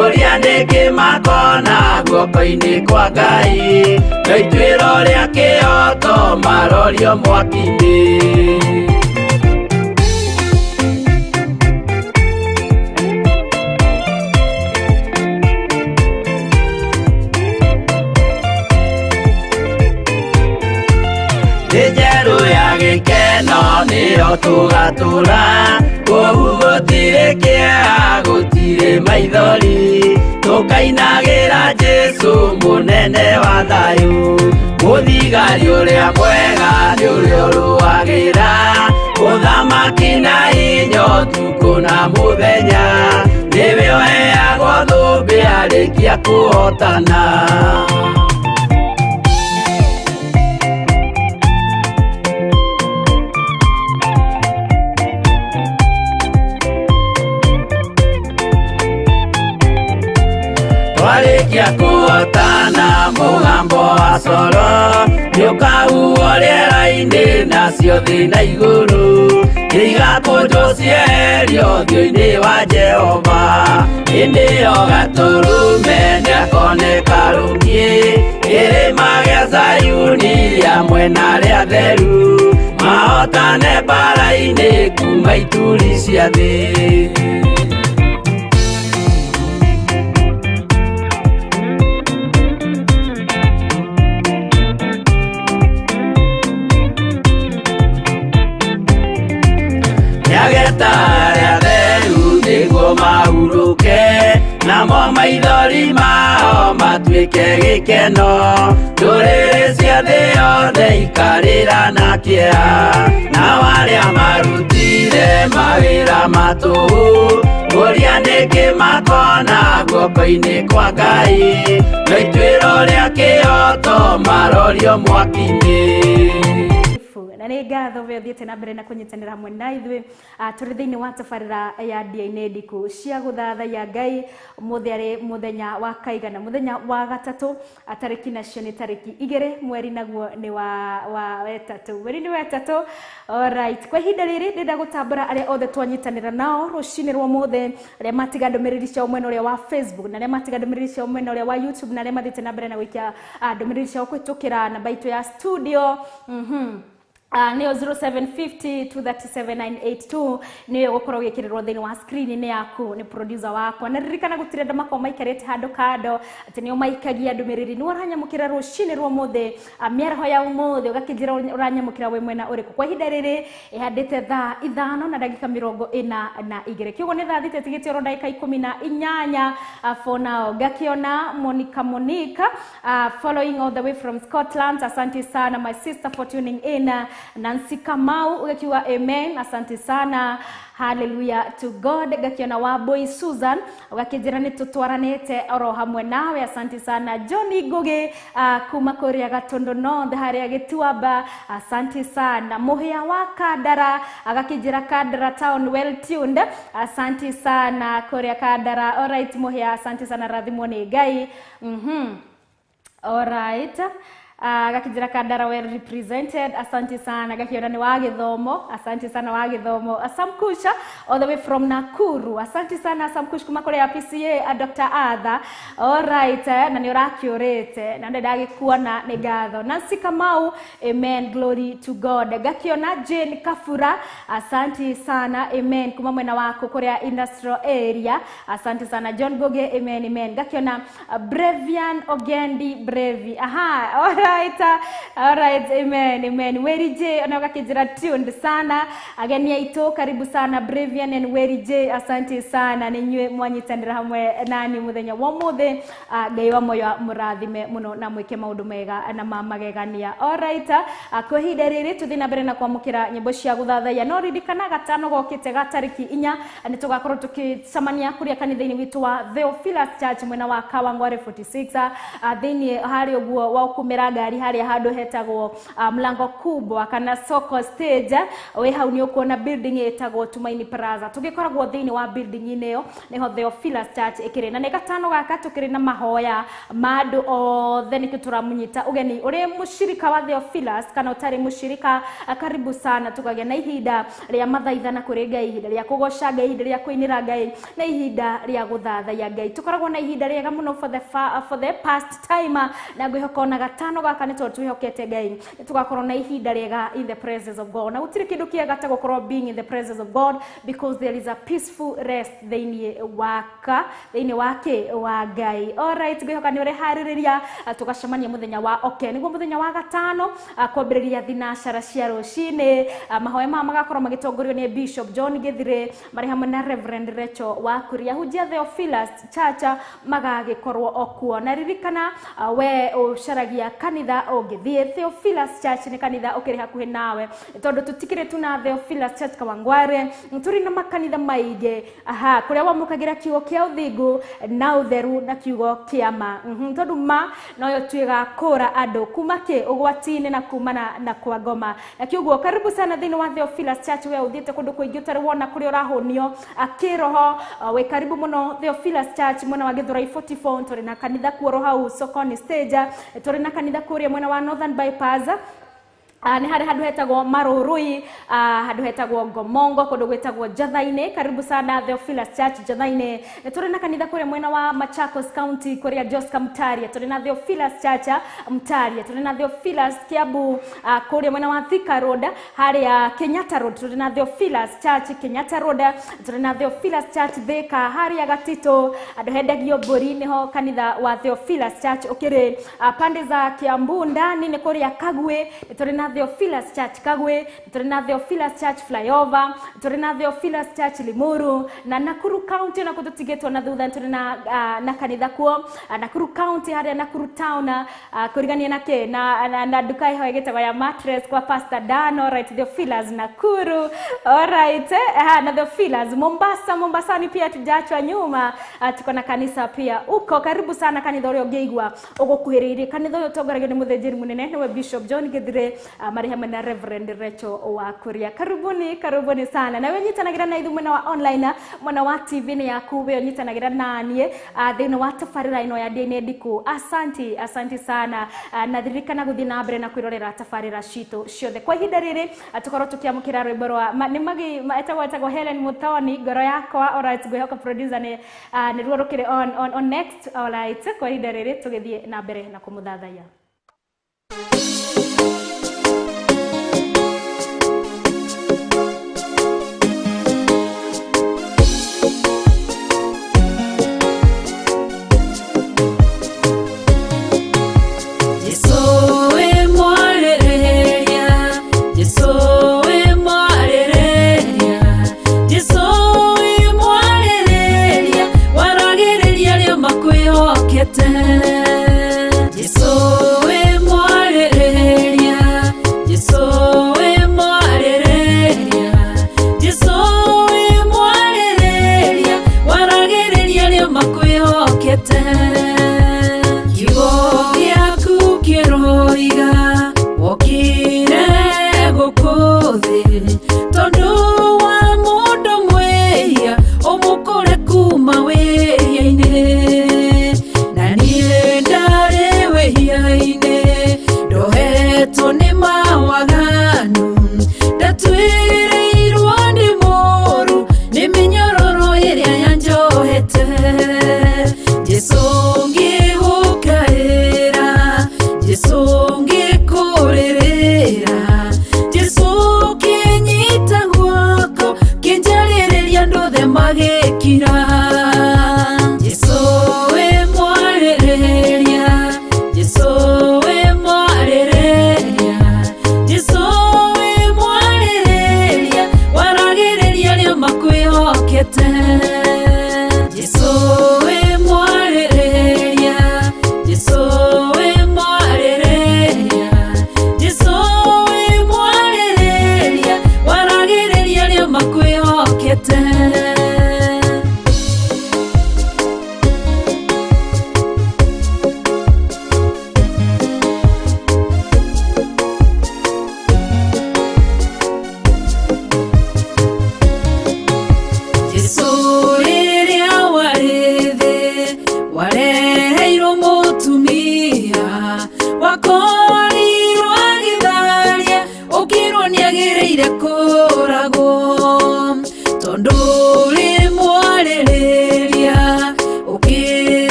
ũrĩa nĩkĩ makona guoko-inĩ kwa Ngai, no ituĩro rĩa kĩhooto marorio mwaki-inĩ. Thĩ njerũ ya gĩkeno nĩyo tũgatũra, kũu gũtirĩ kĩeha gũtirĩ maithori, tũkainagĩra Jesũ mũnene wa thayũ. Mũthigari ũrĩa mwega nĩ ũrĩa ũrũagĩra ũthamaki na hinya ũtukũ na mũthenya, nĩwe ũheagwo thũmbĩ arĩkia kũhotana. Twarĩkia kũhotana mũgambo wa coro nĩũkahuhwo rĩera-inĩ nacio thĩ na igũrũ nĩigakũnjwo cieherio ũthiũ-inĩ wa Jehova. Hĩndĩ ĩyo Gatũrũme nĩakoneka rũngĩ kĩrĩma gĩa Zayuni hamwe na arĩa atheru, mahotane mbaara-inĩ kuma ituri cia thĩ. Nĩageta arĩa atheru nĩguo mahurũke, namo maithori mao matuĩke gĩkeno. Ndũrĩrĩ cia thĩ yothe ikarĩra na kĩeha, nao arĩa marutire mawĩra ma tũhũ ũrĩa nĩkĩ makona guoko-inĩ kwa Ngai, no ituĩro rĩa kĩhooto marorio mwaki-inĩ. Na nĩ ngatho we ũthiĩte na mbere na kũnyitanĩra hamwe na ithuĩ tũrĩ thĩinĩ wa tabarĩra ya Ndia-inĩ Ndiku cia gũthathaiya Ngai. Ũmũthĩ arĩ mũthenya wa kaigana, mũthenya wa gatatũ, tarĩki nacio nĩ tarĩki 2 mweri naguo nĩ wa wetatũ, mweri nĩ wetatũ. Alright, kwa ihinda rĩrĩ ndĩrenda gũtambũra arĩa othe twanyitanĩra nao rũcinĩ rwa ũmũthĩ, arĩa matiga ndũmĩrĩri ciao mwena ũrĩa wa Facebook, na arĩa matiga ndũmĩrĩri ciao mwena ũrĩa wa YouTube, na arĩa mathiĩte na mbere na gũikia ndũmĩrĩri ciao kũhĩtũkĩra namba itũ ya studio. Nĩyo 0750 237982 nĩyo gũkorwo gĩkĩrĩrwo thĩinĩ wa screen-inĩ yaku nĩ producer wakwa. Na ririkana gũtirĩ andũ makoragwo maikarĩte handũ kando atĩ nĩo maikagia ndũmĩrĩri. Nĩ ũranyamũkĩra rũcinĩ rwa ũmũthĩ, mĩaraho ya ũmũthĩ, ũgakĩnjĩra ũranyamũkĩra wĩ mwena ũrĩkũ. Kwa ihinda rĩrĩ ĩhandĩte thaa 5 na ndagĩka 42, kĩoguo nĩ thaa 6 tigĩte oro ndagĩka 18. For now ngakĩona Monica Monica following all the way from Scotland. Asante sana my sister for tuning in. Nancy Kamau ugakiuga amen, asante sana, hallelujah to God. Ngakiona Wambui Susan ugakĩnjĩra nĩ tũtwaranĩte oro hamwe nawe, asante sana. Johnny Ngugi kuma kũrĩa Gatundu North harĩa Gĩtuamba, asante sana. Mũhĩa wa Kandara agakĩnjĩra Kandara town well tuned, asante sana kũrĩa Kandara. Alright Mũhĩa, asante sana, rathimwo nĩ Ngai. Alright. Gakĩnjĩra Kandara well represented, asante sana. Gakiona nĩ wa gĩthomo, asante sana wa gĩthomo. Samkusha all the way from Nakuru, asante sana Samkush kuma kũrĩa PCA, Dr. Arthur. Alright, na nĩ ũrakĩũrĩte na nĩ ndagĩkuona, nĩ ngatho. Nancy Kamau, amen, glory to God. Gakiona Jane Kafura, asante sana, amen, kuma mwena waku kũrĩa industrial area, asante sana. John Goge, amen, amen. Gakiona Brevian Ogendi Brevi, aha, alright, alright, amen, amen. Weri J ona gakĩnjĩra tuned sana. Ageni aitũ karibu sana Brevian and Weri J, asante sana nĩ inyuĩ mwanyitanĩra hamwe nani mũthenya wa ũmũthĩ. Ngai wa moyo mũrathime mũno na mwĩke maũndũ mega na ma magegania. Alright, kwa ihinda rĩrĩ tũthiĩ na mbere na kwamũkĩra nyĩmbo cia gũthathaiya, no ririkana gatano gokĩte ga tarĩki 4 nĩ tũgakorwo tũkĩcemania kũrĩa kanitha-inĩ witũ wa Theophilus Church mwena wa Kawangware 46, thĩinĩ harĩa ũguo wa ũkũmĩra ngari harĩa handũ hetagwo Mlango Kubwa kana Soko Stage. Wĩ hau nĩ ũkuona building ĩtagwo Tumaini Plaza. Tũgĩkoragwo thĩinĩ wa building-inĩ ĩyo nĩho Theophilus Church ĩkĩrĩ, na nĩ gatano gaka tũkĩrĩ na mahoya ma andũ othe, nĩkĩo tũramũnyita ũgeni ũrĩ mũcirika wa Theophilus kana ũtarĩ mũcirika, karibu sana. Tũkagĩa na ihinda rĩa mathaithana kũrĩ Ngai, ihinda rĩa kũgoca Ngai, ihinda rĩa kũinĩra Ngai na ihinda rĩa gũthathaiya Ngai. Tũkoragwo na ihinda rĩega mũno for the past time, na ngwĩhoka ona gatano gaka nĩ tondũ twĩhokete Ngai nĩ tũgakorwo na ihinda rĩega in the presence of God. Na gũtirĩ kĩndũ kĩega ta gũkorwo being in the presence of God, because there is a peaceful rest thĩinĩ waka thĩinĩ wake wa Ngai. Alright, ngwĩhoka nĩ ũreharĩrĩria, tũgacemania mũthenya wa okay nĩguo mũthenya wa gatano, kwambĩrĩria thinacara cia rũcinĩ. Mahoya maya magakorwo magĩtongorio nĩ Bishop John Githire marĩ hamwe na Reverend Rachel wa Kuria. Hunjia Theophilus Church magagĩkorwo okuo. Na ririkana, we ũcaragia kanitha ũngĩthiĩ, Theophilus Church nĩ kanitha ũkĩrĩ hakuhĩ nawe, tondũ tũtikĩrĩ tuna Theophilus Church Kawangware, tũrĩ na makanitha maingĩ, aha, kũrĩa wamũkagĩra kiugo kĩa ũthingu na ũtheru na kiugo kĩa ma. Tondũ ma noyo tuĩgakũra andũ kuma kĩ ũgwati-inĩ na kumana na kwa ngoma. Na kiugo karibu sana thĩinĩ wa Theophilus Church. We ũthiĩte kũndũ kũingĩ ũtarĩ wona kũrĩa ũrahũnio kĩroho, wĩ karibu mũno Theophilus Church mwena wa Githurai 44. Tũrĩ na kanitha kuoro hau Sokoni stage, tũrĩ na kanitha kũrĩa mwena wa Northern Bypass, nĩ harĩ handũ hetagwo Marũrũi, handũ hetagwo Ngomongo, kũndũ gwĩtagwo Njatha-inĩ. Karibu sana Theophilus Church Njatha-inĩ. Nĩ tũrĩ na kanitha kũrĩa mwena wa Machakos County kũrĩa Joska Mtaria, tũrĩ na Theophilus Church Mtaria, tũrĩ na Theophilus Kiambu, kũrĩa mwena wa Thika Road harĩa Kenyatta Road, tũrĩ na Theophilus Church Kenyatta Road, tũrĩ na Theophilus Church Thika harĩa Gatito andũ hendagio mbũri, nĩho kanitha wa Theophilus Church ũkĩrĩ. Pande za Kiambu ndani nĩ kũrĩa Kagwe, tũrĩ na Theophilus Church Kagwe, tũrĩ na Theophilus Church Flyover, tũrĩ na Theophilus Church Limuru na Nakuru County, na tũtigĩtwo na thutha, tũrĩ na kanitha kuo, Nakuru County harĩa Nakuru Town, kũrigania na kĩ na nduka ĩho ĩgĩtagwo ya mattress kwa Pastor Dan. Alright, Theophilus Nakuru, alright, na Theophilus Mombasa. Mombasani pia tujaachwa nyuma, tuko na kanisa pia uko. Karibu sana kanitha ũrĩa ũngĩigua ũgũkuhĩrĩirie. Kanitha ũyũ ũtongoragio nĩ mũthĩnjĩri mũnene nĩwe Bishop John Githire, marĩ hamwe na Reverend Rachel wa Kuria. Karibuni, karibuni sana. Na we nyitanagĩra na ithuĩ mwena wa online, mwena wa TV nĩ yaku, we ũnyitanagĩra naniĩ thĩinĩ wa tabarĩra ĩno ya DNA Ndiku. Asanti, asanti sana. Na ririkana gũthiĩ na mbere na kwĩrorera tabarĩra citũ ciothe. Kwa ihinda rĩrĩ, tũkorwo tũkĩamũkĩra rwĩmbo rwa nĩ magi etagwo Helen Muthoni, ngoro yakwa. Alright, ngwĩhoka producer nĩ nĩruo rũkĩrĩ on next. Alright, kwa ihinda rĩrĩ tũgĩthiĩ na mbere na kũmũthathaiya.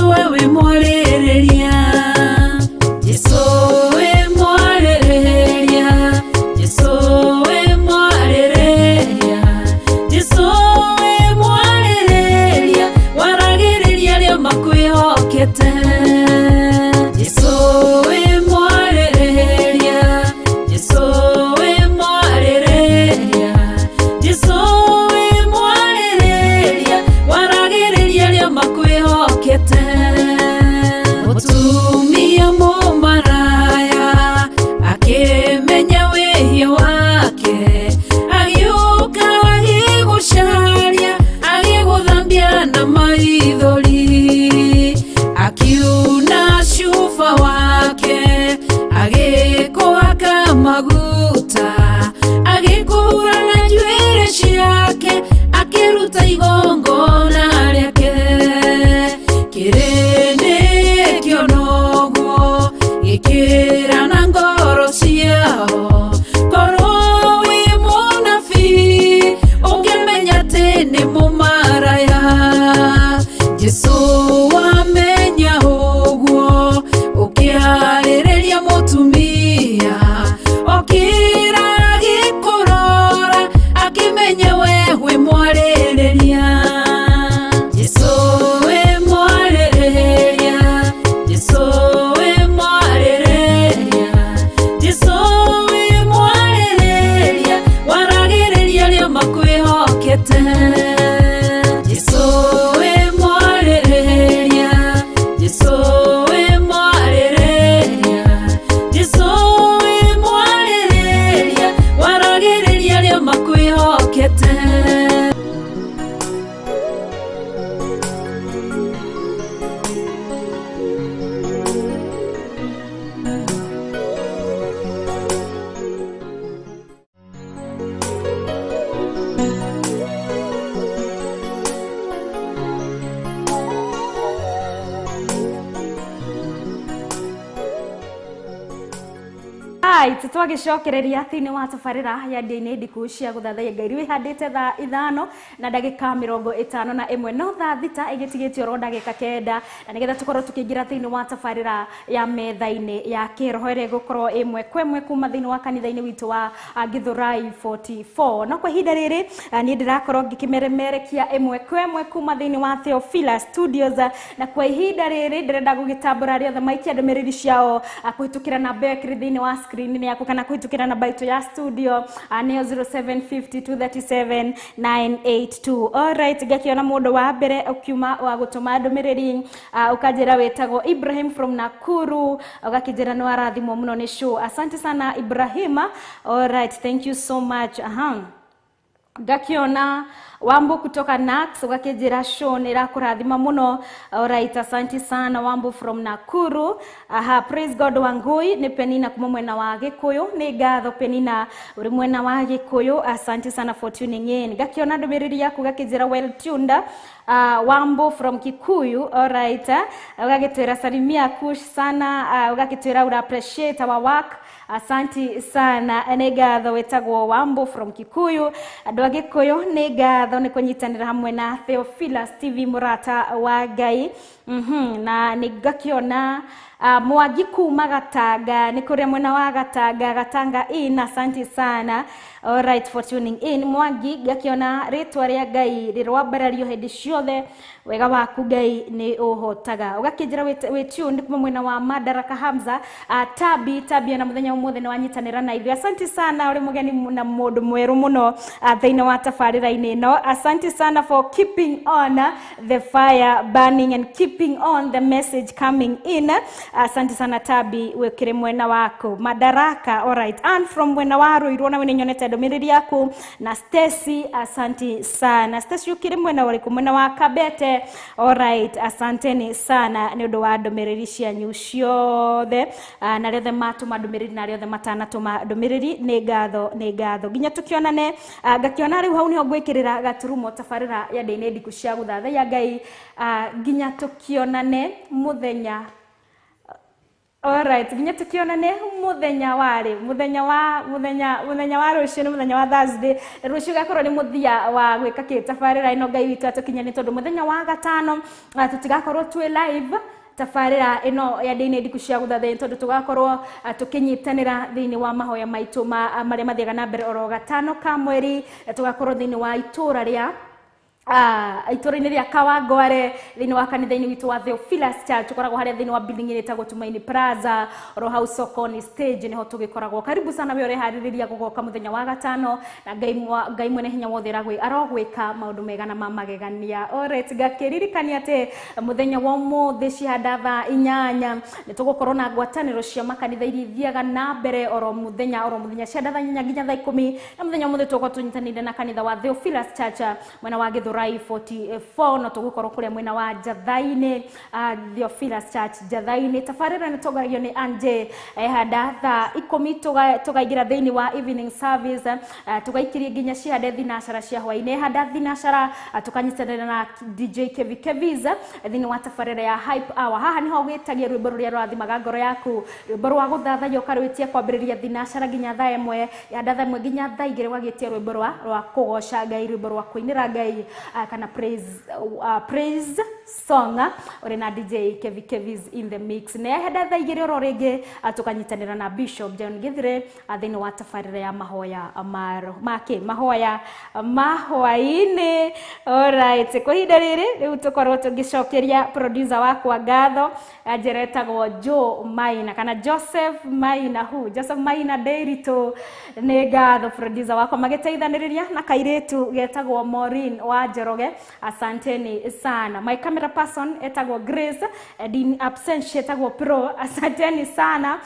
we wĩ mwarĩrĩria, Jesũ wĩ mwarĩrĩria, Jesũ wĩ mwarĩrĩria, Jesũ wĩ mwarĩrĩria, waragĩrĩria arĩa makwĩhokete. Jesũ wĩ mwarĩrĩria, Jesũ wĩ mwarĩrĩria, Jesũ wĩ mwarĩrĩria, waragĩrĩria arĩa makwĩhokete. Mũtumia mũmaraya akĩmenya wĩhia wake, agĩũka agĩgũcaria, agĩgũthambia na maithori, akiuna cuba wake, agĩkũhaka maguta, agĩkũhura na njuĩrĩ ciake, akĩruta igongona rĩake. Kĩrĩndĩ kĩona ũguo gĩkĩra na ngoro ciao, korwo wĩ mũnabii ũngĩmenya atĩ nĩ mũmaraya. Jesũ wamenya ũguo ũkĩarĩrĩria mũtumia, okĩra agĩkũrora, akĩmenya we wĩ mwarĩrĩria. Jesũ wĩ mwarĩrĩria, Jesũ wĩ mwarĩrĩria, Jesũ wĩ mwarĩrĩria, waragĩrĩria arĩa makwĩhokete. Jesũ wĩ mwarĩrĩria, Jesũ wĩ mwarĩrĩria, Jesũ wĩ mwarĩrĩria, waragĩrĩria arĩa makwĩhokete. Right, twagicokereria thiini wa tabarira ya ndini ndiku cia guthathaiya Ngai riu ihandite thaa 5 na ndagika 51 no thaa 6 igitigitie oro ndagika 9 na nigetha tukorwo tukiingira thiini wa tabarira ya metha-ini ya kiroho ĩrĩa ĩgũkorwo ĩmwe kwa ĩmwe kuma thiini wa kanitha-inĩ witũ wa Githurai 44. No kwa ihinda rĩrĩ niĩ ndĩrakorwo ngĩkĩmeremerekia ĩmwe kwa ĩmwe kuma thiini wa Theophilus Studios, na kwa ihinda rĩrĩ ndĩrenda gũgĩtambũra arĩa othe maikia ndũmĩrĩri ciao kũhĩtũkĩra namba ĩyo ĩkĩrĩ thĩinĩ wa screen yaku kana kũhĩtũkĩra namba itũ ya studio nĩyo 0750237982. Alright, ngakiona mũndũ wa mbere ũkiuma wa gũtũma ndũmĩrĩri, ũkanjĩra wĩtagwo Ibrahim from Nakuru, ũgakĩnjĩra nĩ warathimwo mũno nĩ show. Asante sana Ibrahima. Alright, thank you so much. Aha. Ngakiona Wambo kutoka Nax ũgakĩnjĩra show nĩ ĩrakũrathima mũno. Alright, asante sana Wambo from Nakuru. Aha, praise God Wangui nĩ Penina kuma mwena wa Gĩkũyũ. Nĩ ngatho Penina ũrĩ mwena wa Gĩkũyũ. Asante sana for tuning in. Ngakiona ndũmĩrĩri yaku ũgakĩnjĩra well tuned. Wambo from Kikuyu. Alright, ũgagĩtwĩra salimia kush sana, ũgakĩtwĩra ura appreciate our work. Asante sana, nĩ ngatho wĩtagwo Wambo from Kikuyu. Andũ a Gĩkũyũ nĩ ngatho nĩ kũnyitanĩra hamwe na Theophilus TV mũrata wa Ngai. Na nĩ ngakiona Mwangi kuma Gatanga, nĩ kũrĩa mwena wa Gatanga, Gatanga in. Asante sana. Alright for tuning in Mwangi. Ngakiona rĩtwa rĩa Ngai rĩrwambarario hĩndĩ ciothe, wega waku Ngai nĩ ũhotaga. Ũgakĩnjĩra wĩ tuned kuma mwena wa Madaraka Hamza. Tabi Tabi na mũthenya ũmũthĩ nĩ wanyitanĩra na ithuĩ. Asante sana, ũrĩ mũgeni na mũndũ mwerũ mũno thĩinĩ wa tabarĩra-inĩ ĩno. Asante sana for keeping on the fire burning and keeping on the message coming in. Asante sana Tabi, wĩkĩrĩ mwena waku Madaraka. Alright, and from mwena wa Ruiru na nyonete ndũmĩrĩri yaku na Stacy, asante sana Stacy, ũkĩrĩ mwena ũrĩkũ? Mwena wa Kabete. Alright, asanteni sana nĩ ũndũ wa ndũmĩrĩri cianyu ciothe, na arĩa othe matũma ndũmĩrĩri na arĩa othe matanatũma ndũmĩrĩri, nĩ ngatho, nĩ ngatho. Nginya tũkĩonane, ngakĩona rĩu hau nĩho ngwĩkĩrĩra gaturumo tabarĩra ya ndĩ-inĩ ndiku cia gũthathaiya Ngai, nginya tũkĩonane mũthenya Alright, nginya tukionane muthenya wari muthenya wa muthenya muthenya wa rucio ni muthenya wa Thursday. Rucio gakorwo ni muthia wa gwika kitabarira ino Ngai witu atukinyani tondu muthenya wa gatano tutigakorwo twi live tabarira ino ya ndini ndiku cia guthathaiya tondu tugakorwo tukinyitanira thiini wa mahoya maitu maria mathiaga na mbere oro gatano ka mweri. Tugakorwo thiini wa itura ria itũra-inĩ rĩa Kawangware thĩinĩ wa kanitha-inĩ witũ wa Theophilus Church. Tũkoragwo harĩa thĩinĩ wa building ĩrĩa ĩtagwo Tumaini Plaza oro hau sokoni stage nĩho tũgĩkoragwo. Karibu sana we ũreharĩrĩria gũgoka mũthenya wa gatano na Ngai mwene hinya wothe arogwĩka maũndũ mega na ma magegania. Alright, ngakĩririkania atĩ mũthenya wa ũmũthĩ cihanda thaa 8 nĩ tũgũkorwo na ngwatanĩro cia makanitha iria ithiaga na mbere oro mũthenya cihanda thaa 8 nginya thaa 10 na mũthenya wa ũmũthĩ tũgũkorwo tũnyitanĩire na kanitha wa Theophilus Church mwena wa Gĩthũrai 44 na tũgũkorwo kũrĩa mwena wa Njatha-inĩ, Theophilus Church Njatha-inĩ. Tabarĩra nĩ tongoragio nĩ Anje handa thaa 10 tũkaingĩra thĩinĩ wa evening service, tũgaikirie nginya cihande thinacara cia hwaĩ-inĩ. Handa thinacara tũkanyitanĩra na DJ Kevi Kevis thĩinĩ wa tabarĩra ya Hype Hour. Haha nĩho wĩtagia rwĩmbo rũrĩa rũrathimaga ngoro yaku, rwĩmbo rwa gũthathaiya ũkarwĩtia kwambĩrĩria thinacara nginya thaa 1, handa thaa 1 nginya thaa 2 ũgagĩtia rwĩmbo rwa kũgoca Ngai, rwĩmbo rwa kũinĩra Ngai kana praise song uri na DJ Kevi Kevis in the mix. Na henda thaa 2 oro rĩngĩ tũkanyitanĩra na Bishop John Githire thĩinĩ wa tabarĩra ya mahoya mahoya mahwaĩ-inĩ. Alright, kwa ihinda rĩrĩ rĩu tũkorwo tũgĩcokeria producer wakwa ngatho njĩra ĩtagwo Joe Maina kana Joseph Maina, hu Joseph Maina Nderitu nĩ ngatho producer wakwa magĩteithanĩrĩria na kairĩtu getagwo Maureen wa Njoroge. Asanteni sana. My camera person etagwo Grace, in absentia etagwo Pro. Asanteni sana.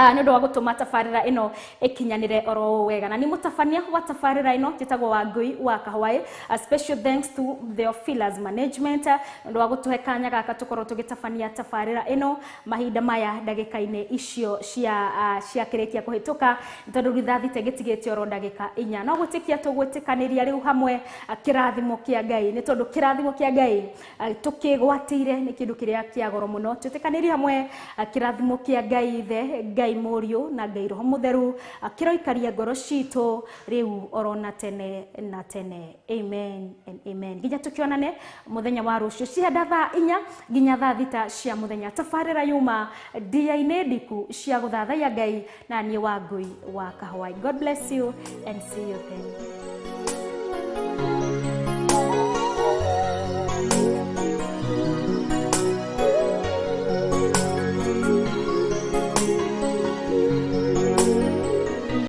Nĩ ũndũ wa gũtũma tabarĩra ĩno ĩkinyanĩre oro wega. Na nĩ mũtabania wa tabarĩra ĩno njĩtagwo Wangui wa Kahwaĩ. A special thanks to Theophilus Management nĩ ũndũ wa gũtũhe kanya gaka tũkorwo tũgĩtabania tabarĩra ĩno mahinda maya ndagĩka-inĩ icio cia kĩrĩkia kũhĩtũka, tondũ rithathi tegĩtigĩte oro ndagĩka 4. No gwĩtĩkia tũgwĩtĩkanĩria rĩu hamwe kĩrathimo kĩa Ngai, nĩ tondũ kĩrathimo kĩa Ngai tũkĩgwatĩire nĩ kĩndũ kĩrĩa kĩa goro mũno. Twĩtĩkanĩrie hamwe kĩrathimo kĩa Ngai Ithe, Ngai Mũriũ na Ngai Roho Mũtheru kĩroikaria ngoro citũ rĩu oro na tene na tene. Amen and amen. Nginya tũkĩonane mũthenya wa rũciũ cihanda thaa 4 nginya thaa 6 cia mũthenya. Tabarĩra yuma ndia-inĩ ndiku cia gũthathaiya Ngai na niĩ Wangui wa Kahwaĩ. God bless you and see you then.